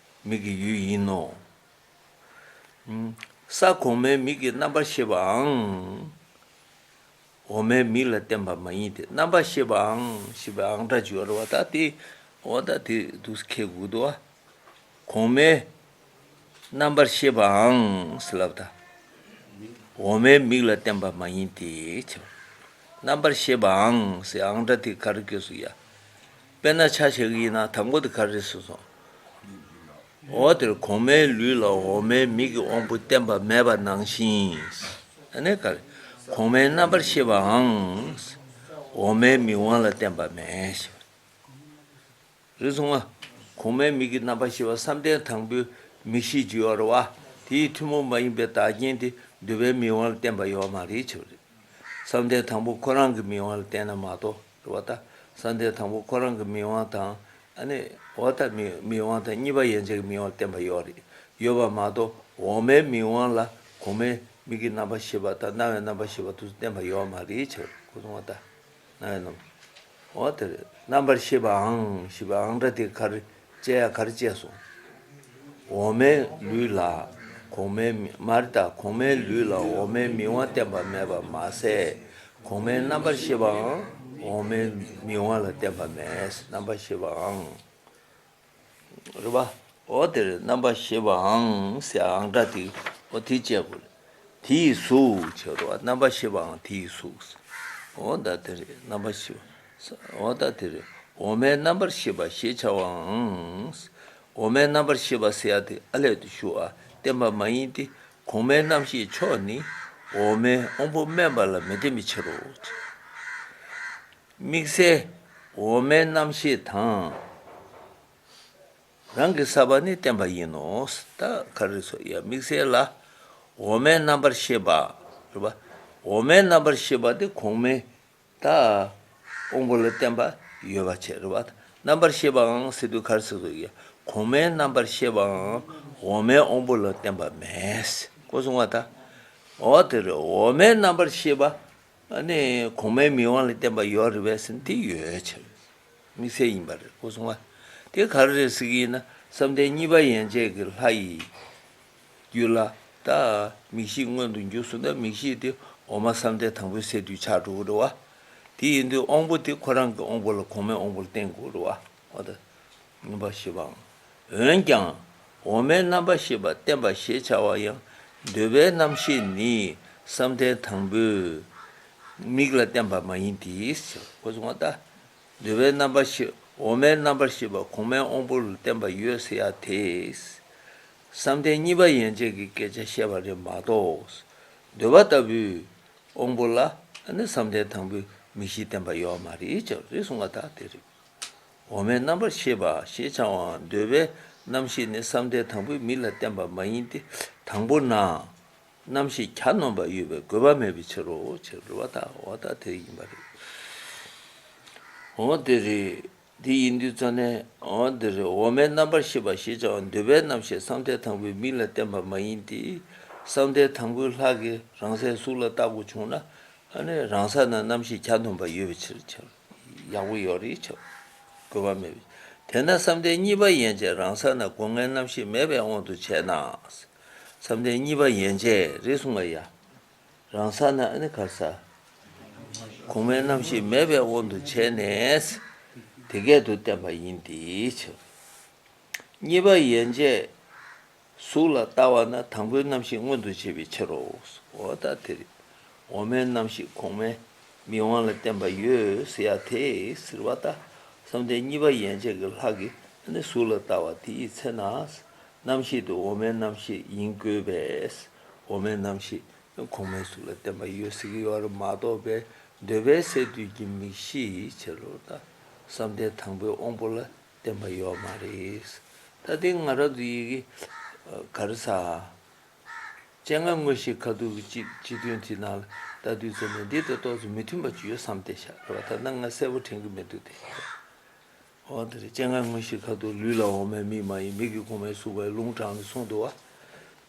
མིག་གི་ཡུལ་ཡིན་ནོ། ས་གོང་མའི་མིག་གི་རྣམ་པར་ཤེས་པའང་། འོག་མའི་མིག་ལ་བརྟེན་པ་མ་ཡིན་ཏེ། རྣམ་པར་ཤེས་པའང་ཞེས་པའི་ཨང་སྒྲ་བརྗོད་རེད་བ། ད་དེ་འོ་ད་དེ་འདུག་ཁེལ་དགོས་འདུག་བ། གོང་མའི་རྣམ་པར་ཤེས་པའང་ཟེར་ལབ་ད། འོག་མའི་མིག་ལ་བརྟེན་པ་མ་ཡིན་ཏེ་ཆེ། རྣམ་པར་ཤེས་པའང་ཟེར་ཨང་སྒྲ་དེ་ག་རེ་སྐྱེས་སོ་ཡ། དཔེར་ན་ཆ་བཞག་གི་ཡིན་ན་དང་པོ་དེ་ག་རེ་རེད་གསུངས་སོང་། འོ་དེར་གོང་མའི་ལུས་ལ་འོག་མའི་མིག་གི་དབང་པོ་བརྟེན་པ་མེད་པ་ནང་བཞིན། ཨ་ནི་ག་རེ། གོང་མའི་རྣམ་པར་ཤེས་པའང་། འོག་མའི་མིག་དབང་ལ་བརྟེན་པ་མེད། རེད་སོང་ང་། གོང་མའི་མིག་གི་རྣམ་པར་ཤེས་པ་བསམ་གཏན་དང་པོའི་མིག་ཤེས་ཀྱི་ཡོད་རེད་བ། དེའི་ཐུན་མོང་མ་ཡིན་པའི་བདག་རྐྱེན་དེ་འདོད་པའི་མིག་དབང་ལ་བརྟེན་པ་ཡོད་མ་རེད་ཆེ་བ་རེད། བསམ་གཏན་དང་པོ་ཁོ་རང་གི་མིག་དབང་ལ་བརྟེན་ན་མ་གཏོགས་རེད་བ་ད། བསམ་གཏན་དང་པོ་ཁོ་རང་གི་མིག་དབང་དང་། ཨ་ནི་འོ་ད་མིག་མིག་དབང་དང་གཉིས་པ་ཡན་ཆད་ཀྱི་མིག་དབང་ལ་བརྟེན་པ་ཡོད་རེད། ཡོད་པ་མ་གཏོགས་འོག་མའི་མིག་དབང་ལ་གོང་མའི་མིག་གི་རྣམ་པར་ཤེས་པ་དང་རྣ་བའི་རྣམ་པར་ཤེས་པ་དེ་ཚོ་བརྟེན་པ་ཡོད་མ་རེད་ཆེ་བ་རེད། ཁོ་ཚོ་ང་ད། རྣམ་པར་ཤེས་པའང་ཞེས་པའི་ཨང་སྒྲ་དེ་ག་རེ་བཅད་ཡ་ག་རེ་བཅད་སོང་། འོག་མའི་ལུས་ལ་གོང་མའི་མིག་མ་རེད་ད། གོང་མའི་ལུས་ལ་འོག་མའི་མིག་དབང་བརྟེན་པ་མེད་པ་མ་ཟད། གོང་མའི་རྣམ་པར་ཤེས་པའང་འོག་མའི་མིག་དབང་ལ་བརྟེན་པ་མེད། རྣམ་པར་ཤེས་པའང་། རེད་པ། འོ་དེར་རྣམ་པར་ཤེས་པའང་ཟེར་ཨང་སྒྲ་དེ་འོ་དེ་བཅད་དགོས། དེ་ཡི་གཟུགས་བྱས་རེད་པ། རྣམ་པར་ཤེས་པའང་དེ་ཡི་གཟུགས། འོ་ད་དེ་རེད་རྣམ་པར་ཤེས་པ། འོ་ད་དེ་རེད། འོག་མའི་རྣམ་པར་ཤེས་པ་ཞེས་བྱ་བའང་། འོག་མའི་རྣམ་པར་ཤེས་པ་ཟེར་ཡ་དེ་ཨ་ལས་དུ་ཞུ་བ་བརྟེན་པ་མ་ཡིན་ཏེ། གོང་མའི་རྣམ་ཤེས་མཆོག་ནི་འོག་མའི་དབང་པོ་དམན་པ་ལ་མི་བརྟེན་པའི་ཕྱིར་རོ། དམིགས་བསལ་འོག་མའི་རྣམ་ཤེས་དང་། རང་གི་ས་པ་ནི་བརྟེན་པ་ཡིན་ནོ། ད་ག་རེ་ཟེར་ཡ། དམིགས་བསལ་ལ་འོག་མའི་རྣམ་པར་ཤེས་པ་རེད་པ། འོག་མའི་རྣམ་པར་ཤེས་པ་དེ་གོང་མའི་ད་དབང་པོ་ལ་བརྟེན་པ་ཡོད་པ་བྱས་རེད་པ། རྣམ་པར་ཤེས་པའང་ཟེར་དུས་ག་རེ་ཟེར་དགོས་ཡ། གོང་མའི་རྣམ་པར་ཤེས་པའང་འོག་མའི་དབང་པོ་ལ་བརྟེན་པ་མེད། གོ་སོང་བ་ད། འོ་དེ་རེད། འོག་མའི་རྣམ་པར་ཤེས་པ། ཨ་ནི་གོང་མའི་མིག་དབང་ལ་བརྟེན་པ་ཡོད་རེད་པས་ཟེར་ན་དེ་ཡོད་ཕྱིར། དམིགས་བསལ་ཡིན་པ་རེད། གོ་སོང་ང་། དེ་ག་རེ་རེད་ཟེར་གྱི་ཡིན་ན། བསམ་གཏན་གཉིས་པ་ཡན་ཆད་ཀྱི་ལྷ་ཡི་རྒྱུད་ལ་ད་མིག་ཤེས་མངོན་དུ་འགྱུར་སོང་ན། མིག་ཤེས་དེ་འོག་མ་བསམ་གཏན་དང་པོའི་སས་བསྡུས་ཆགས་འགྲོ་གི་རེད་བ། དེ་ཡིན་དུས་དབང་པོ་དེ་ཁོ་རང་གི་དབང་པོ་ལ་གོང་མའི་དབང་པོ་ལ་བརྟེན་དགོས་རེད་བ། འོ་ད། རྣམ་པར་ཤེས་པའང་། འོན་ཀྱང་འོག་མའི་རྣམ་པར་ཤེས་པ་བརྟེན་པ་ཞེས་བྱ་བ་ཡང་འདོད་པའི་རྣམ་ཤེས་ནི་བསམ་གཏན་དང་པོའི་མིག་ལ་བརྟེན་པ་མ་ཡིན་ཏེ། གོ་སོང་ང་ད། འདོད་པའི་རྣམ་པར་ཤེས། འོག་མའི་རྣམ་པར་ཤེས་པ་གོང་མའི་དབང་པོ་ལ་བརྟེན་པ་ཡོད་ཟེར་ཡ་དེ། བསམ་གཏན་གཉིས་པ་ཡན་ཆད་ཀྱི་སྐད་ཆ་བཤད་པ་རེད་མ་གཏོགས། འདོད་པ་ལྟ་བུའི་དབང་པོ་ལ་ནི་བསམ་གཏན་དང་པོའི་མིག་ཤེས་བརྟེན་པ་ཡོད་མ་རེད་ཅེས་རེད་གསུངས་པ་ད་དེ་རེད། འོག་མའི་རྣམ་པར་ཤེས་པ་ཞེས་བྱ་བའང་འདོད་པའི་རྣམ་ཤེས་ནི་བསམ་གཏན་དང་པོའི་མིག་ལ་བརྟེན་པ་མ་ཡིན་ཏེ། དང་པོ་ན་རྣམ་ཤེས་གྱ་ནོམ་པ་ཡོད་པས་དགོས་པ་མེད་པའི་ཕྱིར་རོ། ཅེས་རེད་བ་ད། འོ་ད་དེ་ཡིན་པ་རེད། འོ་དེ་རེད། དེ་ཡིན་དུས་ཙ་ནས། འོ་དེ་རེད། འོག་མའི་རྣམ་པར་ཤེས་པ་ཞེས་བྱ་བ་འདོད་པའི་རྣམ་ཤེས་བསམ་གཏན་དང་པོའི་མིག་ལ་བརྟེན་པ་མ་ཡིན་ཏེ། བསམ་གཏན་དང་པོའི་ལྷ་གིས་རང་སའི་གཟུགས་ལ་བལྟ་དགོས་བྱུང་ན། ཨ་ནི་རང་ས་ན་རྣམ་ཤེས་གྱ་ནོམ་པ་ཡོད་པའི་ཕྱིར་ཕྱིར། ཡག་པོ་ཡོད་རེད་ཕྱིར། དགོས་པ་མེད་པའི། དེས་ན་བསམ་གཏན་གཉིས་པ་ཡན་ཆད་རང་ས་ན་སྒོ་ལྔའི་རྣམ་ཤེས་མེད་པའི་དབང་དུ་བྱས་ན། བསམ་གཏན་གཉིས་པ་ཡན་ཆད་རེད་གསུངས་པ་ཡ། རང་ས་ན་ཨ་ནི་ག་རེ་ཟ། གོང་མའི་རྣམ་ཤེས་མེད་པའི་དབང་དུ་བྱས་ནས། དེ་སྐད་དུ་བསྟན་པ་ཡིན་ཏེ། གཉིས་པ་ཡན་ཆད་གཟུགས་ལ་ལྟ་བ་ན་དང་པོའི་རྣམ་ཤེས་མངོན་དུ་བྱེད་པའི་ཕྱིར་རོ། འོ་ད་དེ་རེད། འོག་མའི་རྣམ་ཤེས་གོང་མའི་མིག་དབང་ལ་བརྟེན་པ་ཡོད་ཟེར་ཡ་དེ་ཟེར་བ་ད། བསམ་གཏན་གཉིས་པ་ཡན་ཆད་ཀྱི་ལྷ་གིས་ནི་གཟུགས་ལ་ལྟ་བ་དེའི་ཚེ་ན། རྣམ་ཤེས་དེ་འོག་མའི་རྣམ་ཤེས་ཡིན་དགོས་པས། འོག་མའི་རྣམ་ཤེས་གོང་མའི་གཟུགས་ལ་བརྟེན་པ་ཡོད་ཟེར་གྱི་ཡོད་རེད་མ་གཏོགས་པའི་འདོད་པའི་སས་བསྡུས་ཀྱི་མིག་ཤེས་ཡི་ཕྱིར་རོ། ད་བསམ་གཏན་དང་པོའི་དབང་པོ་ལ་བརྟེན་པ་ཡོད་མ་རེད། ད་དེ་ང་རང་ཚོ་ཡི་གེ་ག་རེ་ཟ། སྤྱན་སྔ་དངོས་གཞིའི་ཁ་ཐུག་གི་སྤྱི་སྤྱི་དོན་དེ་ནང་ལ་ལྟ་དུས་ཙམ་ནས་འདི་ལྟ་ཏོག་ཙམ་མི་མཐུན་པ་ཅིག་ཡོད་བསམ་བསྡད་ཤག་རེད་བ། ད་ནང་ང་གསལ་པོ་དྲན་གྱི་མི་འདུག་སྟེ། འོ་དེ་རེད། སྤྱན་སྔ་དངོས་གཞིའི་ཁ་ཐུག་ལུས་ལ་འོག་མའི་མིག་མ་ཡིན། མིག་གི་གོང་མའི་གཟུགས་པའི་ལུང་དྲངས་ནས་གསུངས་འདུག་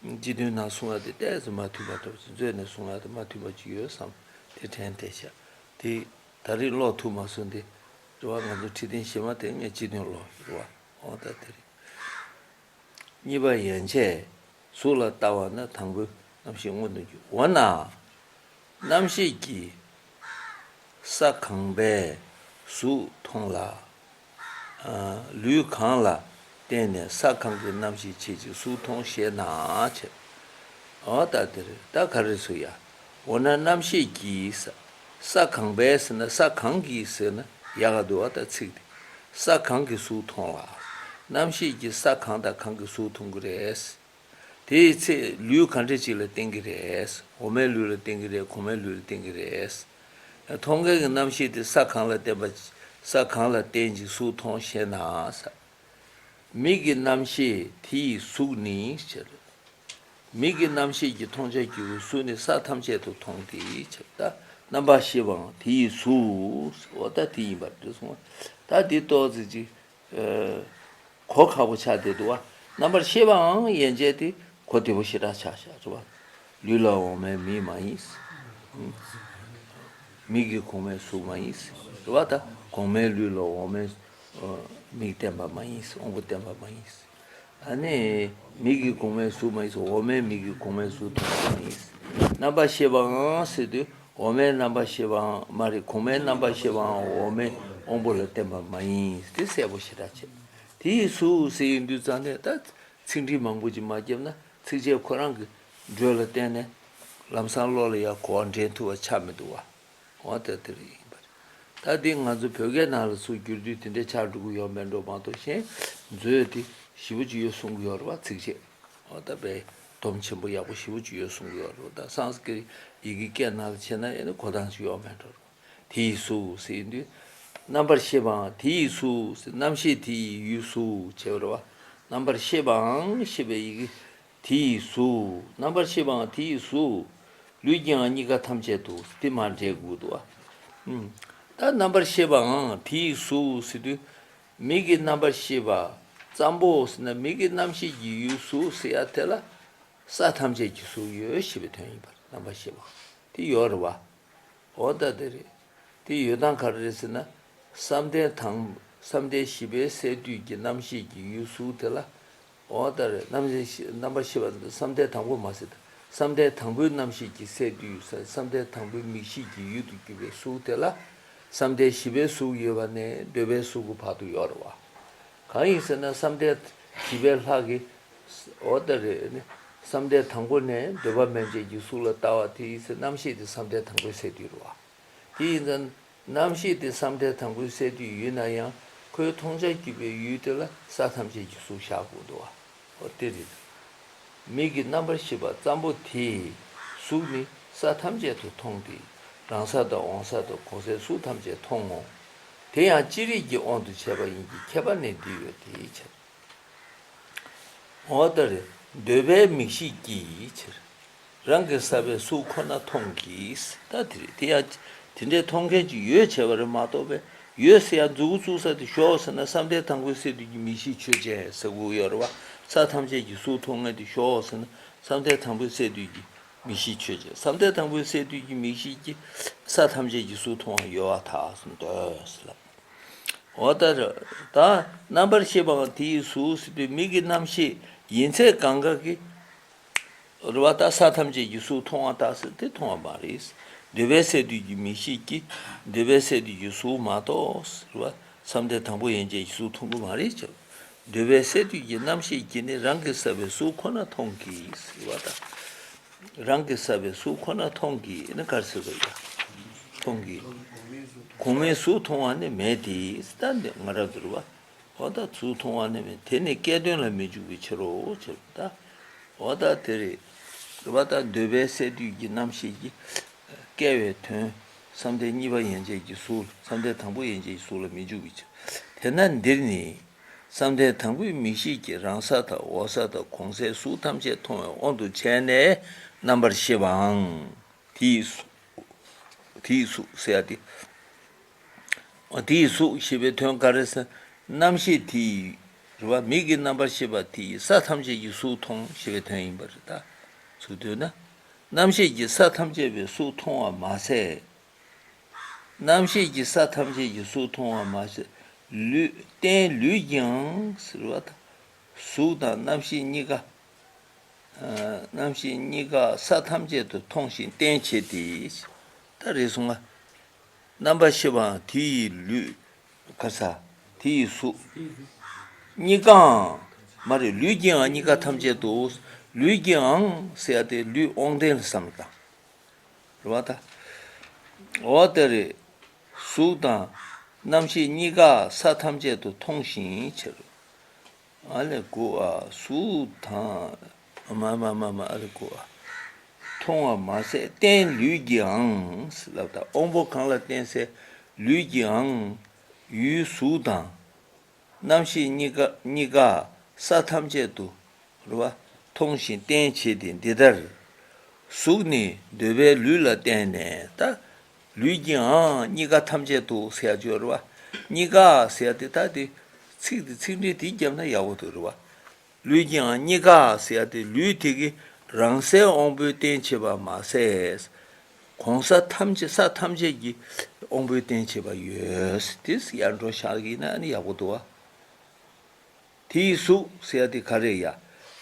བ། སྤྱི་དོན་ནང་གསུང་ཡ་དེ་ཏོག་ཙམ་མ་མཐུན་པ་འདྲ་པོ་ཅིག་མཛོད་ནས་གསུང་ཡ་དེ་མ་མཐུན་པ་ཅིག་ཡོད་བསམ་དེ་དྲན་བསྡད་ཤག་དེ་ད་རེས་ཀློག་ཐུབ་མ་སོང་སྟེ། རེད་བ། ང་ཚོ་ཁྲིད་སྟེང་གཞན་མ་དེ་ངས་སྤྱི་དོན་ཀློག་ཡོད་རེད་བ། འོ་ད་དེ་རེད། གཉིས་པ་ཡན་ཆད་གཟུགས་ལ་ལྟ་བ་ན་དང་པོའི་རྣམ་ཤེས་མངོན་དུ་འགྱུར། འོ་ན་རྣམ་ཤེས་ཀྱིས་ས་གང་པའི་གཟུགས་མཐོང་ལ། ཨ། ལུས་གང་ལ་བརྟེན་ནས་ས་གང་གི་རྣམ་ཤེས་བྱེད་ཅིང་གཟུགས་མཐོང་ཞེ་ན། བྱེད། འོ་ད་དེ་རེད། ད་ག་རེ་ཟེར་ཡ། འོ་ན་རྣམ་ཤེས་ཀྱིས་ས་ས་གང་པའི་ཟེར་ན། ས་གང་གིས་ཟེར་ན་ཡག་ག་འདུག་བ། ད་ཚིག་དེ། ས་གང་གི་གཟུགས་མཐོང་ལ། རྣམ་ཤེས་ཀྱིས་ས་གང་དང་གང་གི་གཟུགས་མཐོང་གི་རེད། དེའི་ཚེ་ལུས་གང་འདྲ་ཅིག་ལ་བརྟེན་གྱི་རེད། འོག་མའི་ལུས་ལ་བརྟེན་གྱི་རེད། གོང་མའི་ལུས་ལ་བརྟེན་གྱི་རེད། མཐོང་མཁན་གྱི་རྣམ་ཤེས་དེ་ས་གང་ལ་བརྟེན་པ། ས་གང་ལ་བརྟེན་ཅིང་གཟུགས་མཐོང་ཞེ་ན། ས། མིག་གི་རྣམ་ཤེས་དེ་ཡི་གཟུགས་ནི་ཟེར། མིག་གི་རྣམ་ཤེས་ཀྱིས་མཐོང་བྱ་རྒྱུ་གི་གཟུགས་ནི་ས་ཐམས་ཅད་དུ་མཐོང་སྟེ་ཟེར། ད་རྣམ་པར་ཤེས་པའང་དེ་ཡི་གཟུགས། འོ་ད་དེ་ཡིན་པར་འདོད་གསུངས། ད་འདི་ཏོག་ཙམ་ཅིག་གོ་ཁག་པོ་ཆགས་བསྡད་འདུག་བ། རྣམ་པར་ཤེས་པའང་ཡན་ཆད་དེ་གོ་བདེ་པོ་ཞེ་དྲག་ཆགས་ཤག་རེད་བ། ལུས་ལ་འོག་མའི་མིག་མ་ཡིན། མིག་གི་གོང་མའི་གཟུགས་མ་ཡིན། རེད་བ། ད་གོང་མའི་ལུས་ལ་འོག་མའི་མིག་བརྟེན་པ་མ་ཡིན། དབང་པོ་བརྟེན་པ་མ་ཡིན། ཨ་ནི་མིག་གི་གོང་མའི་གཟུགས་མ་ཡིན། འོག་མའི་མིག་གི་གོང་མའི་གཟུགས་མཐོང་བ་མ་ཡིན། རྣམ་པར་ཤེས་པའང་ཟེར་དུས། འོག་མའི་རྣམ་པར་ཤེས་པའང་མ་རེད། གོང་མའི་རྣམ་པར་ཤེས་པའང་འོག་མའི་དབང་པོ་ལ་བརྟེན་པ་མ་ཡིན། དེ་གསལ་པོ་ཞེ་དྲག་བྱས། དེ་ཡི་གཟུགས་ཟེར་ཡོང་དུས་ཙང་ནས། ད་ཚིག་འགྲེལ་མང་པོ་ཅིག་མ་བརྒྱབ་ན་ཚིགས་བཅད་ཁོ་རང་གི་འགྲོས་ལ་བརྟེན་ནས་ལམ་སང་བློ་ལ་ཡང་གོ་བ་འདྲེན་ཐུབ་པ་ཆགས་མི་འདུག་བ། འོ་ད་དེ་རེད་ཡིན་པ་རེད། ད་འདི་ང་ཚོ་བོད་སྐད་ནང་ལ་ཚུར་བསྒྱུར་དུས་དེ་འདྲ་ཆགས་འགྲོ་གི་ཡོད་མེད་འགྲོ་མ་གཏོགས། གཞན་མཛོད་དེ་ཞེ་པོ་ཅིག་ཡོད་གསུང་གི་ཡོད་རེད་བ། ཚིགས་བཅད། འོ་ད་དཔེ་ སྡོམ་ཆེན་པོ་ཡག་པོ་ཞེ་པོ་ཅིག་ཡོད་གསུང་གི་ཡོད་རེད། ད་སཾ་སྐྲྀ་ཏ་ཡི་གེ་སྐད་ནང་ལ་བྱས་ན་ཨེ་ནི་གོ་སྟངས་ཤིག་ཡོད་མེད་འགྲོ་རེད། དེ་ཡི་གཟུགས་ཟེར་ཡིན་དུས། རྣམ་པར་ཤེས་པའང་དེ་ཡི་གཟུགས་ཟེར། རྣམ་ཤེས་དེ་ཡི་ཡུལ་གཟུགས་བྱས་པ་རེད་བ། རྣམ་པར་ཤེས་པའང་ཞེས་པའི་ཡི་གེ་དེ་ཡི་གཟུགས། རྣམ་པར་ཤེས་པའང་དེ་ཡི་གཟུགས། ལུས་ཀྱིའང་གཉིས་ཀ་ཐམས་ཅད་དུ། དེ་མར་འགྲེལ་དགོས་འདུག་བ། ཨུམ། ད་རྣམ་པར་ཤེས་པའང་དེ་ཡི་གཟུགས་ཟེར་དུས། མིག་གི་རྣམ་པར་ཤེས་པ་ཙམ་པོ་ཟེར་ན། མིག་གི་རྣམ་ཤེས་ཀྱི་ཡུལ་གཟུགས་ཟེར་ཡ་དེ་ལ་ས་ཐམས་ཅད་ཀྱི་གཟུགས་ཡོད་ཞེས་པའི་དོན་ཡིན་པར། རྣམ་པར་ཤེས་པ་དེ་ཡོད་རེད་བ། འོ་ད་དེ་རེད། དེ་ཡོད་སྟངས་ག་རེ་རེད་ཟེར་ན། བསམ་གཏན་དང་། བསམ་གཏན་བཞི་པའི་སས་བསྡུས་ཀྱི་རྣམ་ཤེས་ཀྱི་ཡུལ་གཟུགས་དེ་ལ། འོ་ད་རེད། རྣམ་ཤེས་བཞི། རྣམ་པར་ཤེས་པ་བསམ་གཏན་དང་པོ་མ་ཟད། བསམ་གཏན་དང་པོའི་རྣམ་ཤེས་ཀྱི་སས་བསྡུས་ཡུལ་ས། བསམ་གཏན་དང་པོའི་མིག་ཤེས་ཀྱི་ཡུལ་དུ་གྱུར་པའི་གཟུགས་དེ་ལ། བསམ་གཏན་བཞི་པའི་གཟུགས་ཡོད་པ་ནས་འདོད་པའི་གཟུགས་ཀྱི་བར་དུ་ཡོད་རེད་བ། གང་ཡིན་ཟེར་ན། བསམ་གཏན་བཞི་པའི་ལྷ་གི། འོ་ད་རེད་ནི། བསམ་གཏན་དང་པོ་ནས་འདོད་པ་མན་ཆད་ཀྱི་གཟུགས་ལ་ལྟ་བ་དེ་ཡིན་ཟེར། རྣམ་ཤེས་དེ་བསམ་གཏན་དང་པོའི་སས་བསྡུས་རེད་བ། དེ་ཡིན་ཙང་། རྣམ་ཤེས་དེ་བསམ་གཏན་དང་པོའི་སས་བསྡུས་ཡོད་ན་ཡང་། ཁོའི་མཐོང་བྱར་གྱུར་པའི་ཡུལ་དེ་ལ་ས་ཐམས་ཅད་ཀྱི་གཟུགས་བཞག་དགོས་འདུག་བ། འོ་དེ་རེད། མིག་གི་རྣམ་པར་ཤེས་པ་ཙམ་པོ་དེས་གཟུགས་ནི་ས་ཐམས་ཅད་དུ་མཐོང་སྟེ། རང་ས་དང་འོང་ས་དང་གོང་སའི་གཟུགས་ཐམས་ཅད་མཐོང་ངོ་། དེ་ཡང་ཅི་རིགས་ཀྱི་དབང་དུ་བྱས་པ་ཡིན་གྱི་ཁྱད་པར་ནི་འདི་ཡོད་དེ་ཕྱིར། འོ་ད་རེད། འདོད་པའི་མིག་ཤེས་ཀྱི་ཕྱིར། རང་གི་ས་པའི་གཟུགས་ཁོ་ན་མཐོང་གི། ད་དེ་རེད། དེ་ཡང་དེ་འདྲའི་མཐོང་མཁན་ཅིག་ཡོད་བྱས་པ་རེད་མ་གཏོགས་པས། ཡོད་ཟེར་ཡ་མཛུབ་གུ་བཙུགས་ས་དེ་ཞོག་ཟེར་ན། བསམ་གཏན་དང་པོའི་སས་བསྡུས་ཀྱི་མིག་ཤེས་ཆོས་ཅན་ཟེར་དགོས་ཡོད་རེད་བ། ས་ཐམས་ཅད་ཀྱི་གཟུགས་མཐོང་མཁན་དེ་ཞོག་ཟེར་ན། བསམ་གཏན་དང་པོའི་སས་བསྡུས་ཀྱི་མིག་ཤེས་ཆོས་ཅན། བསམ་གཏན་དང་པོའི་སས་བསྡུས་ཀྱི་མིག་ཤེས་ཀྱིས་ས་ཐམས་ཅད་ཀྱི་གཟུགས་མཐོང་བ་ཡོད་པར་ཐལ་གསུངས་འདོད་ཟེར་ལབ། འོ་ད་རེད། ད་རྣམ་པར་ཤེས་པའང་དེ་ཡི་གཟུགས་ཟེར་དུས། མིག་གི་རྣམ་ཤེས་ཡིན་ཚད་གང་ག་གི། རེད་བ། ད་ས་ཐམས་ཅད་ཀྱི་གཟུགས་མཐོང་བར་ཐལ་ཟེར་དེ་མཐོང་བ་མ་རེད། འདོད་པའི་སས་བསྡུས་ཀྱི་མིག་ཤེས་ཀྱིས་འདོད་པའི་སས་བསྡུས་ཀྱི་གཟུགས་མ་གཏོགས། རེད་བ། བསམ་གཏན་དང་པོ་ཡན་ཆད་ཀྱི་གཟུགས་མཐོང་གི་མ་རེད་ཅེས། འདོད་པའི་སས་བསྡུས་ཀྱི་རྣམ་ཤེས་ཀྱིས་ནི། རང་གི་ས་པའི་གཟུགས་ཁོ་ན་མཐོང་གི། རེད་བ་ད། རང་གི་ས་པའི་གཟུགས་ཁོ་ན་མཐོང་གི་ནི་ག་རེ་ཟེར་བ་ཡ། མཐོང་གི། གོང་མའི་གཟུགས་མཐོང་བ་ནི་མེད་དེ། ད་འདི་ང་རང་ཚོ་རེད་བ། འོ་ད་གཟུགས་མཐོང་བ་ནི་མེད། དེ་ནི་སྐལ་དོན་ལ་མི་འཇུག་པའི་ཕྱིར་རོ་ཅེས་ད། འོ་ད་དེ་རེད། རེད་བ། ད་འདོད་པའི་སས་བསྡུས་ཀྱི་རྣམ་ཤེས་ཀྱིས་སྐལ་བའི་དོན། བསམ་གཏན་གཉིས་པ་ཡན་ཆད་ཀྱི་གཟུགས། བསམ་གཏན་དང་པོ་ཡན་ཆད་ཀྱི་གཟུགས་ལ་མི་འཇུག་པའི་ཕྱིར། དེས་ན་འདིར་ནི། བསམ་གཏན་དང་པོའི་མིག་ཤེས་ཀྱིས་རང་ས་དང་འོང་ས་དང་གོང་སའི་གཟུགས་ཐམས་ཅད་མཐོང་བའི་དབང་དུ་བྱས་ནས། རྣམ་པར་ཤེས་པའང་དེ་ཡི་གཟུགས། དེ་ཡི་གཟུགས་ཟེར་ཡ་དེ། དེ་ཡི་གཟུགས་ཞེས་པའི་དོན་ག་རེ་ཟེར། རྣམ་ཤེས་དེ་ཡིས། རེད་བ། མིག་གི་རྣམ་པར་ཤེས་པ་དེ་ཡིས་ས་ཐམས་ཅད་ཀྱི་གཟུགས་མཐོང་ཞེས་པའི་དོན་ཡིན་པ་རེད་ད། ཚུར་བསྡུས་ན། རྣམ་ཤེས་ཀྱིས་ས་ཐམས་ཅད་པའི་གཟུགས་མཐོང་བ་མ་ཟད། རྣམ་ཤེས་ཀྱིས་ས་ཐམས་ཅད་ཀྱི་གཟུགས་མཐོང་བ་མ་ཟད། ལུས། རྟེན་ལུས་ཀྱིའང་ཟེར་བ་དང་། གཟུགས་དང་རྣམ་ཤེས་གཉིས་ཀ། ཨ། རྣམ་ཤེས་གཉིས་ཀ་ས་ཐམས་ཅད་དུ་མཐོང་ཞིང་རྟེན་བྱེད་དེ། ད་རེད་སོང་ང་། རྣམ་པར་ཤེས་པའང་དེ་ཡི་ལུས། ག་ས། དེ་ཡི་གཟུགས། གཉིས་ཀའང་། མ་རེད། ལུས་ཀྱིའང་གཉིས་ཀ་ཐམས་ཅད་དུ། ལུས་ཀྱིའང་ཟེར་ཡ་དེ་ལུས་དབང་ལྡན་ལ་བསམ་བློ་བཏང་། རེད་བ་ད། འོ་དེ་རེད། གཟུགས་དང་རྣམ་ཤེས་གཉིས་ཀ་ས་ཐམས་ཅད་དུ་མཐོང་ཞིང་ཕྱིར། ཨ་ལས་གོ་ཨ། གཟུགས་དང་། མ་མ་མ་མ། ཨ་ལས་གོ་ཨ། མཐོང་བ་མ་ཟད་རྟེན་ལུས་ཀྱིའང་ལབ་ད། དབང་པོ་གང་ལ་བརྟེན་སའི་ལུས་ཀྱིའང་ཡུལ་གཟུགས་དང་། རྣམ་ཤེས་གཉིས་ཀ། གཉིས་ཀ་ས་ཐམས་ཅད་དུ། རེད་བ། མཐོང་ཞིང་རྟེན་བྱེད་དེ་འདི་ལྟར། གཟུགས་ནི་འདོད་པའི་ལུས་ལ་བརྟེན་ནས། ད་ལུས་ཀྱིའང་གཉིས་ཀ་ཐམས་ཅད་དུ་ཟེར་ཡ་ཅིག་ཡོད་རེད་བ། གཉིས་ཀ་ཟེར་ཡ་དེ་ད་དེ་ཚིག་དེ་ཚིག་འགྲེལ་དེ་བརྒྱབ་ན་ཡག་པོ་འདུག་རེད་བ། ལུས་ཀྱིའང་གཉིས་ཀ་ཟེར་ཡ་དེ་ལུས་དེ་གིས་རང་སའི་དབང་པོའི་རྟེན་བྱེད་པ་མ་ཟད། གོང་ས་ཐམས་ཅད། ས་ཐམས་ཅད་ཀྱི་དབང་པོའི་རྟེན་བྱེད་པ་ཡོད། དེ་ཡར་འགྲོ་བཞག་གི་ན་ཨ་ནི་ཡག་པོ་འདུག་བ། དེ་ཡི་གཟུགས་ཟེར་ཡ་དེ་ག་རེ་ཡ།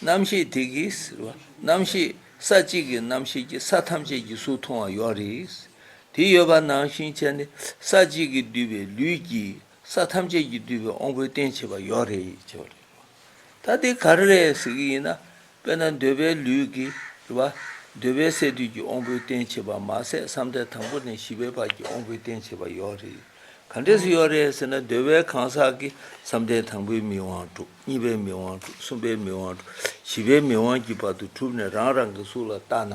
རྣམ་ཤེས་དེ་གིས་ཟེར་བ། རྣམ་ཤེས། ས་གཅིག་གི་རྣམ་ཤེས་ཀྱིས་ས་ཐམས་ཅད་ཀྱི་གཟུགས་མཐོང་བ་ཡོད་རེད། དེ་ཡོད་པ་ནང་བཞིན་བྱས་ནས་ས་གཅིག་གིས་བསྡུས་པའི་ལུས་ཀྱིས་ས་ཐམས་ཅད་ཀྱིས་བསྡུས་པའི་དབང་པོའི་རྟེན་བྱེད་པ་ཡོད་རེད་ཅེས་པ་རེད། ད་དེ་ག་རེ་རེད་ཟེར་གྱི་ཡིན་ན། དཔེར་ན་འདོད་པའི་ལུས་ཀྱིས་རེད་བ། འདོད་པའི་སས་བསྡུས་ཀྱི་དབང་པོའི་རྟེན་བྱེད་པ་མ་ཟད། བསམ་གཏན་དང་པོ་ནས་བཞི་པའི་བར་གྱི་དབང་པོའི་རྟེན་བྱེད་པ་ཡོད་རེད། ག་འདྲས་སུ་ཡོད་རེད་ཟེར་ན། འདོད་པའི་གང་ཟག་གིས་བསམ་གཏན་དང་པོའི་མིག་དབང་དྲུག། གཉིས་པའི་མིག་དབང་དྲུག། གསུམ་པའི་མིག་དབང་དྲུག། བཞི་པའི་མིག་དབང་གི་བར་དུ་གྲུབ་ནས་རང་རང་གི་གཟུགས་ལ་བལྟ་ན།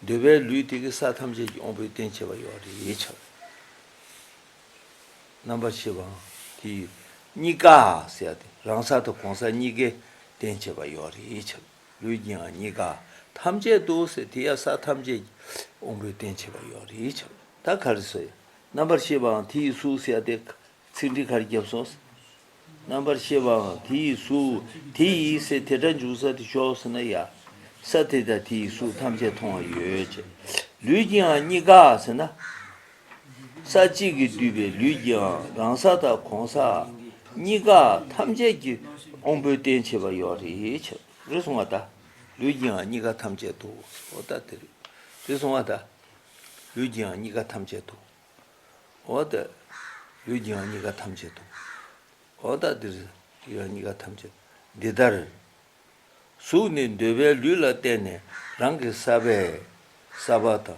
འདོད་པའི་ལུས་དེ་གི་ས་ཐམས་ཅད་ཀྱི་དབང་པོའི་རྟེན་བྱེད་པ་ཡོད་རེད་ཆགས། རྣམ་པར་ཤེས་པའང་དེ་ཡི་གཉིས་ཀ་ཟེར་ཡ་དེ་རང་ས་དང་གང་ཟག་གཉིས་ཀའི་རྟེན་བྱེད་པ་ཡོད་རེད་ཆགས། ལུས་ཀྱིའང་གཉིས་ཀ་ཐམས་ཅད་དུ་ཟེར་དེ་ཡ་ས་ཐམས་ཅད་ཀྱི་དབང་པོའི་རྟེན་བྱེད་པ་ཡོད་རེད་ཆགས། ད་ག་རེ་ཟེར། རྣམ་པར་ཤེས་པའང་དེ་ཡི་གཟུགས་ཟེར་ཡ་དེ་ཚིག་འགྲེལ་ག་རེ་བརྒྱབ་སོང་། རྣམ་པར་ཤེས་པའང་དེ་ཡི་གཟུགས། དེ་ཡི་ཟེར་དེ་སྒྲ་འཇུག་ས་དེ་ཤོག་ཟེར་ན་ཡ། ས་དེ་དང་དེ་ཡི་གཟུགས་ཐམས་ཅད་མཐོང་བ་ཡོད་ཅེས། ལུས་ཀྱིའང་གཉིས་ཀ་ཟེར་ན། ས་གཅིག་གིས་བསྡུས་པའི་ལུས་ཀྱིའང་རང་ས་དང་གང་ཟག་གཉིས་ཀ་ཐམས་ཅད་ཀྱི་དབང་པོའི་རྟེན་བྱེད་པ་ཡོད་རེད་ཆགས། རེད་སོང་བ་ད། ལུས་ཀྱིའང་གཉིས་ཀ་ཐམས་ཅད་དུ། འོ་ད་དེ་རེད། རེད་སོང་བ་ད། ལུས་ཀྱིའང་གཉིས་ཀ་ཐམས་ཅད་དུ། འོ་ད། ལུས་ཀྱིའང་གཉིས་ཀ་ཐམས་ཅད་དུ། འོ་ད་འདིར་ཡང་གཉིས་ཀ་ཐམས་ཅད་འདི་ལྟར། གཟུགས་ནི་འདོད་པའི་ལུས་ལ་བརྟེན་ནས་རང་གི་ས་པའི་ས་པ་དང་།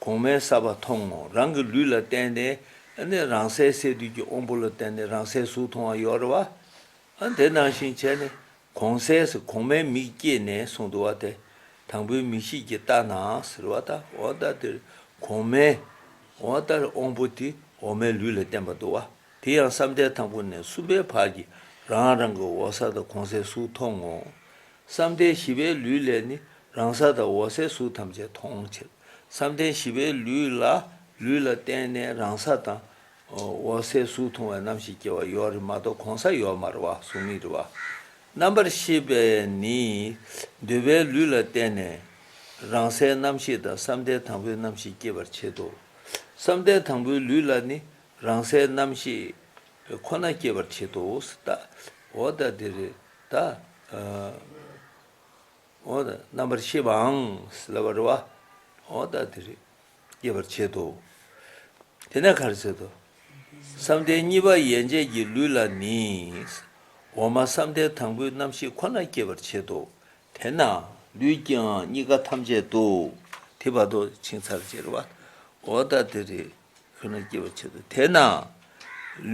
གོང་མའི་ས་པ་མཐོང་ངོ་། རང་གི་ལུས་ལ་བརྟེན་ནས་ཨ་ནི་རང་སའི་སས་བསྡུས་ཀྱི་དབང་པོ་ལ་བརྟེན་ནས་རང་སའི་གཟུགས་མཐོང་བ་ཡོད་རེད་བ། ཨ་དེ་ནང་བཞིན་བྱས་ནས། གོང་སའི་གོང་མའི་མིག་སྐྱེས་ནས་གསུངས་འདུག་བ་དེ། དང་པོའི་མིག་ཤེས་ཀྱིས་བལྟ་ན་ཟེར་བ་ད། འོ་ད་དེར་གོང་མའི། འོ་ད་དབང་པོ་དེ་འོག་མའི་ལུས་ལ་བརྟེན་པ་འདུག་བ། དེ་ཡང་བསམ་གཏན་དང་པོ་ནས་གསུམ་པའི་བར་གྱི་རང་རང་གི་འོག་ས་དང་གོང་སའི་གཟུགས་མཐོང་ངོ་། བསམ་གཏན་བཞི་པའི་ལུས་ལས་ནི་རང་ས་དང་འོག་སའི་གཟུགས་ཐམས་ཅད་མཐོང་ཕྱིར། བསམ་གཏན་བཞི་པའི་ལུས་ལ་ལུས་ལ་བརྟེན་ནས་རང་ས་དང་། འོག་སའི་གཟུགས་མཐོང་བའི་རྣམ་ཤེས་སྐྱེ་བ་ཡོད་རེད་མ་གཏོགས་གོང་ས་ཡོད་མ་རེད་བ། གཟུགས་མེད་རེད་བ། རྣམ་པར་ཤེས་པས་ནི་འདོད་པའི་ལུས་ལ་བརྟེན་ནས་རང་སའི་རྣམ་ཤེས་དང་བསམ་གཏན་དང་པོའི་རྣམ་ཤེས་སྐྱེད་པར་བྱེད་དོ། བསམ་གཏན་དང་པོའི་ལུས་ལ་ནི་རང་སའི་རྣམ་ཤེས་ཁོ་ན་སྐྱེད་པར་བྱེད་དོ། ད་འོ་ད་དེ་རེད་ད། འོ་ད་རྣམ་པར་ཤེས་པའང་ལབ་པ་རེད་བ། འོ་ད་དེ་རེད། སྐྱེད་པར་བྱེད་དོ། དེ་ནས་ག་རེ་ཟེར་དོ། བསམ་གཏན་གཉིས་པ་ཡན་ཆད་ཀྱི་ལུས་ལ་ནི། འོག་མ་བསམ་གཏན་དང་པོའི་རྣམ་ཤེས་ཁོ་ན་སྐྱེད་པར་བྱེད་དོ། དེས་ན་ལུས་ཀྱིའང་གཉིས་ཀ་ཐམས་ཅད་དུ། དེ་བར་དུ་ཕྱིན་ཚར་ཅེས་རེད་བ། འོ་ད་དེ་རེད། ཁོ་ན་སྐྱེད་པར་བྱེད་དོ། དེས་ན་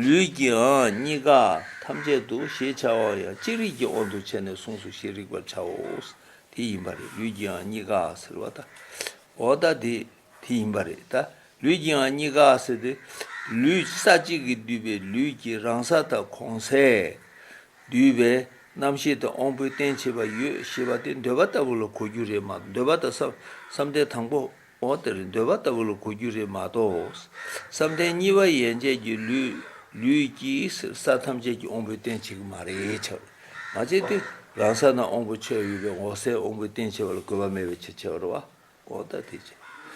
ལུས་ཀྱིའང་གཉིས་ཀ་ཐམས་ཅད་དུ་ཞེས་བྱ་བ་ཡང་ཅི་རིགས་ཀྱི་དབང་དུ་བྱས་ནས་གསུངས་སོ་ཞེས་རིག་པར་བྱའོ། དེ་ཡིན་པ་རེད། ལུས་ཀྱིའང་གཉིས་ཀ་ཟེར་བ་ད། འོ་ད་དེ་དེ་ཡིན་པ་རེད་ད། ལུས་ཀྱིའང་གཉིས་ཀ་ཟེར་ཏེ། ལུས་ས་གཅིག་གིས་བསྡུས་པའི་ལུས་ཀྱི་རང་ས་དང་གོང་སའི་བསྡུས་པའི་རྣམ་ཤེས་དང་དབང་པོའི་རྟེན་བྱེད་པ་ཡོད་ཞེས་པ་དེ་འདོད་པ་ལྟ་བུ་ལ་གོ་རྒྱུ་རེད་མ། འདོད་པ་དང་བསམ་བསམ་གཏན་དང་པོ། འོ་དེར་འདོད་པ་ལྟ་བུ་ལ་གོ་རྒྱུ་རེད་མ་གཏོགས། བསམ་གཏན་གཉིས་པ་ཡན་ཆད་ཀྱི་ལུས་ལུས་ཀྱི་ས་ཐམས་ཅད་ཀྱི་དབང་པོའི་རྟེན་བྱེད་ཀྱི་མ་རེད་ཆགས། མ་བྱས་ཏེ་རང་ས་ན་དབང་པོ་ཆོད་ཡོད་པའི་འོག་སའི་དབང་པོའི་རྟེན་བྱེད་པ་ལ་དགོས་པ་མེད་པའི་ཕྱིར་བྱས་པ་རེད་བ། འོ་ད་དེ་བྱས།